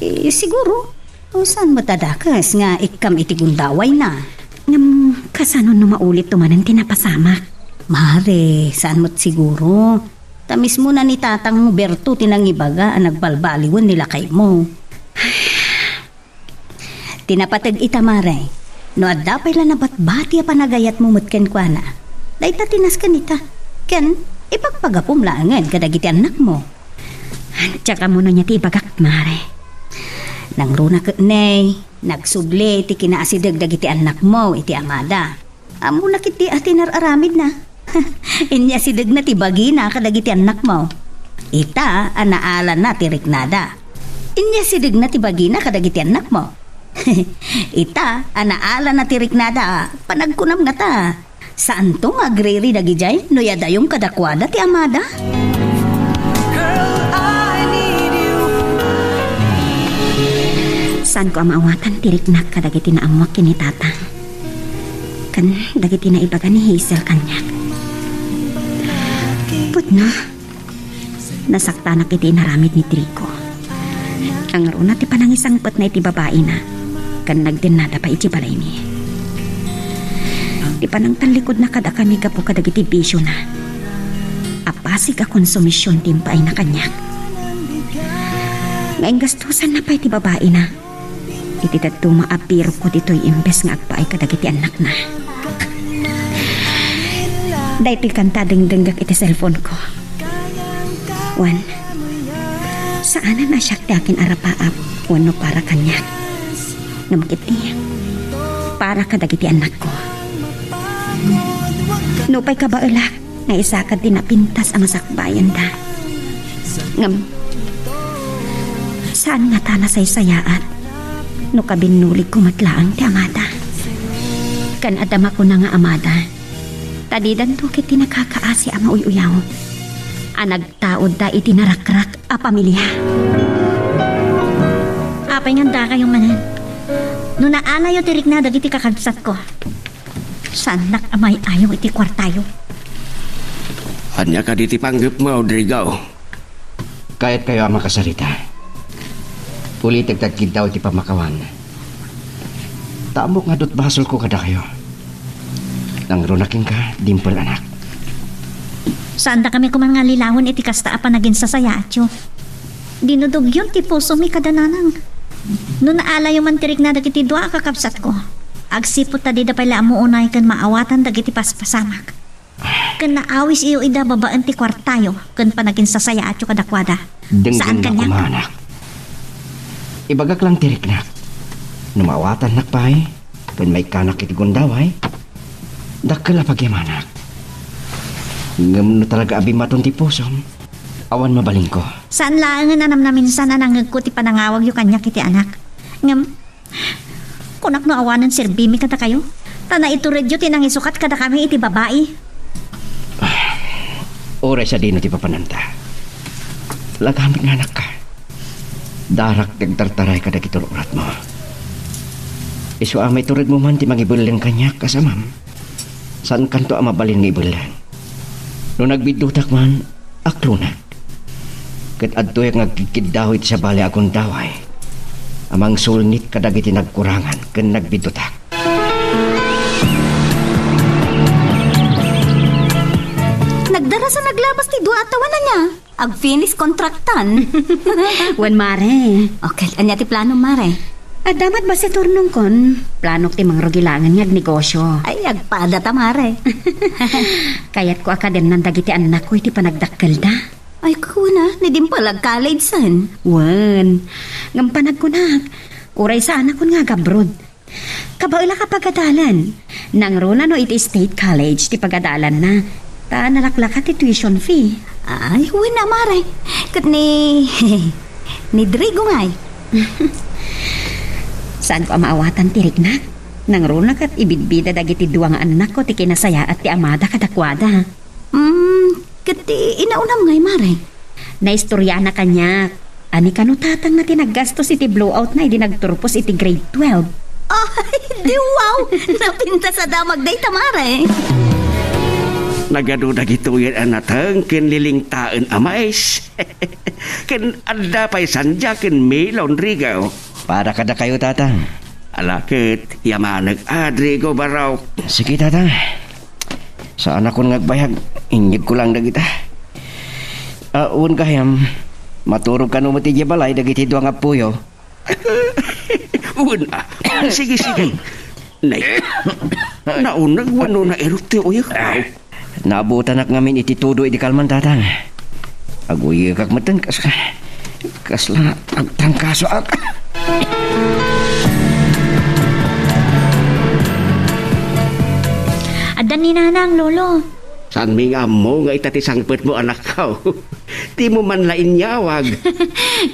Eh, siguro, o saan met a dakes nga ikkam iti gundawayna? Ngem kasano no maulitto manen ti napasamak? Mare, saan met siguro. Ta mismona ni Tatang Berto ti nangibaga a nagbalbaliwen ni lakaymo. Ti napateg ita, Mare, no adda pay la nabatbati a panagayatmo met kenkuana, dayta ti nasken ita. Ken ipagpagapom laengen kadagiti annakmo. Diak ammo no ania ti ibagak, Mare. Nangruna ket ne, nagsubli ti kinaasideg dagiti annakmo iti amada. Ammona ketdi a ti nar-aramidna. Inyasidegna ti bagina kadagiti annakmo. Ita a naalana ti riknada. Inyasidegna ti bagina kadagiti annakmo. Ita a naalana ti riknada, panagkunam ngata. Saanto nga agriri dagidiay no yadayom kadakuada ti amada? Saanko a maawatan ti riknak kadagiti naammoak ken ni Tatang ken dagiti naibaga ni Hazel kaniak. Pudno, nasaktanak iti inaramid ni Drigo. Nangruna ti panangisangpetna iti babaina. ken nagdennada pay iti balaymi. Ti panangtallikudna kadakami gapu kadagiti bisiona, apasig a konsumision ti impaayna kaniak. Nga inggastusanna pay ti babaina iti dadduma a birokko ditoy imbes nga agpaay kadagiti annakna. Daytoy kanta a dengdenggak iti cellphone-ko. Wen, saanen a siak ti akin-arapaap wenno para kaniak. Ngem ketdi, para kadagiti annakko. Nupay kabaelak nga isakad ti napintas a masakbayenda. Ngem, saan ngata a nasaysayaat no kabinnuligko met laeng ti amada. Ken adda makuna nga amada, ta didanto ketdi nakakaasi a mauy-uyaw a nagtaudda iti narakrak a pamilia. Apay nga addakayo manen? No naalayo ti rikna dagiti kakabsatko, saannak a may-ayo iti kuartayo. Ania kadi ti panggepmo, Rodrigo? Kayatkayo a makasarita? Ulitek ti agkiddaw iti pammakawan. Ta ammok nga dutbasolko kadakayo. Nangruna kenka, Dimple, anak. Saandakami koman nga allilawen iti kasta a panaginsasayaatyo. Dinudugyon ti pusomi kada nanang. No naalayo man ti rikna dagiti dua a kakabsatko, agsipud ta dida pay la ammo unay ken maawatan dagiti paspasamak. Ken naawisayo ida babaen ti kuartayo ken panaginsasayaatyo kadakuada. Saan Denggennak kaniak? Koma, anak. Ibagak lang ti riknak. No maawatannak pay, ken maikkanak iti gundaway, dakkel a pagyamanak. Ngem no talaga a bimmaton ti pusom, awan mabalinko. Saan laengen a namnaminsan a nangngegko ti panangawagyo kaniak iti anak. Ngem, kunak no awanen serbimi kadakayo, ta naituredyo ti nangisukat kadakami iti babai. Uray sadino ti papananta, lagamit nga anakka. Darak ti agtartaray kadagiti ur-uratmo. Isu a maituredmo man ti mangibelleng kaniak kas amam, saankanto a mabalin nga ibelleng. No nagbiddutak man, aklonak. Ket adtoyak nga agkikkiddaw iti sabali a gundaway a mangsulnit kadagiti nagkurangan ken nagbiddutak. Nagdaras a naglabas ti dua a tawen ania? Ag-finish contractan. Wen, mare. Okay, ania ti plano, mare? Adda met basta turnongkon. Planok ti mangrugi laengen nga agnegosyo. Ay, agpada ta, mare. Kayatko a kadennan dagiti annakko iti panagdakkelda. Ay, kuna, ni Dimple ag-college-en. Wen, ngem panagkunak, uray saanakon nga agabroad. Kabaelak a pagadalan. Nangruna no iti State College ti pagadalanna, ta nalaklaka ti tuition fee. Ay, wen a, mare. Ket ni, ni Drigo ngay? Saanko a maawatan ti riknak. Nangruna ket ibidbida dagiti dua nga annakko ti kinasayaat ti amada kadakuada. Mm, ket ti inaunam ngay, mare? Naistoriana kaniak a ni kano tatangna ti naggastos iti blowoutna idi nagturpos iti grade twelve. Ay, di wow! Napintas a damag dayta, mare. Nagadu dagitoyen a nateng ken lilingtaen a mais. Ken adda pay sandia ken melon, Rigo. Para kadakayo, Tatang. Ala ket, yamanek a, Drigo, barok. Sige, Tatang. Saanakon nga agbayag, inyegko lang dagita. Ah, wen gayam, maturog kano met idiay balay dagiti dua nga appoyo. Wen a. Sige, sige. Nay, nauneg wenno nairok ti uyek? Naabutanak ngamin iti tudo idi kalman, Tatang. Aguyegak metten kas, kasla agtrangkasoak. Adda ni Nanang, Lolo. Saanmi nga ammo nga ita ti sangpetmo, anakko. Dimo man la inyawag.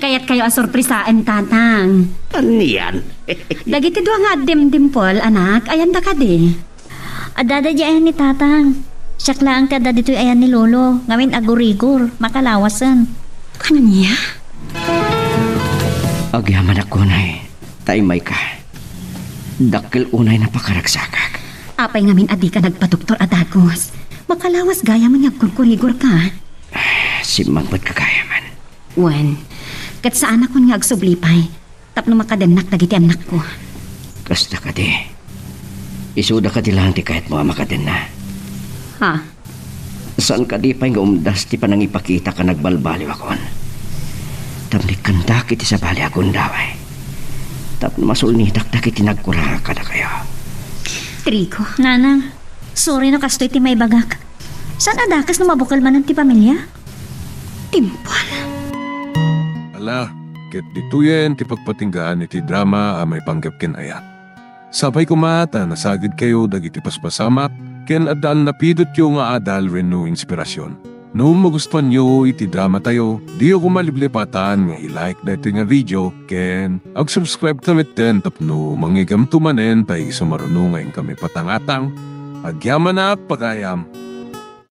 Kayatkayo a sorpresaen, Tatang. Anian? Dagiti dua nga addem, Dimple, anak, ayanda kadi? Adda daydiay ayan ni Tatang. Siak laeng ti adda ditoy ayan ni Lolo, ngamin agurigor, makalawasen. Ania? Agyamanak unay, ta imayka. Dakkel unay a pakaragsakak. Apay ngamin a dika nagpadoktor a dagus? Makalawas gayam nga agkurkurigorka. Simmanpet ka gayam. Wen, ket saanakon nga agsubli pay tapno makadennak dagiti annakko. Kasta kadi. Isuda kadi laeng ti kayatmo a makadenna. Ha? Saan kadi pay nga umdas ti panangipakita a nagbalbaliwakon? Tapno ikkandak iti sabali a gundaway. Tapno masulnitak dagiti nagkurang kadakayo. Trigo. Nanang, sorry no kastoy ti maibagak. Saan a dakes no mabukel manen ti pamilia? Timpal. Ala, ket ditoyen ti pagpatinggaan iti drama a maipanggep ken ayat. Sapay koma ta nasagidkayo dagiti paspasamak ken adda napidotyo nga adal wenno inspirasyon. No magustuanyo iti dramatayo, diyo koma liplipatan nga i-like daytoy nga video ken ag-subscribe ta metten tapno mangigamto manen ta isu maruno nga inkami patangatang. Agyamanak pagayam.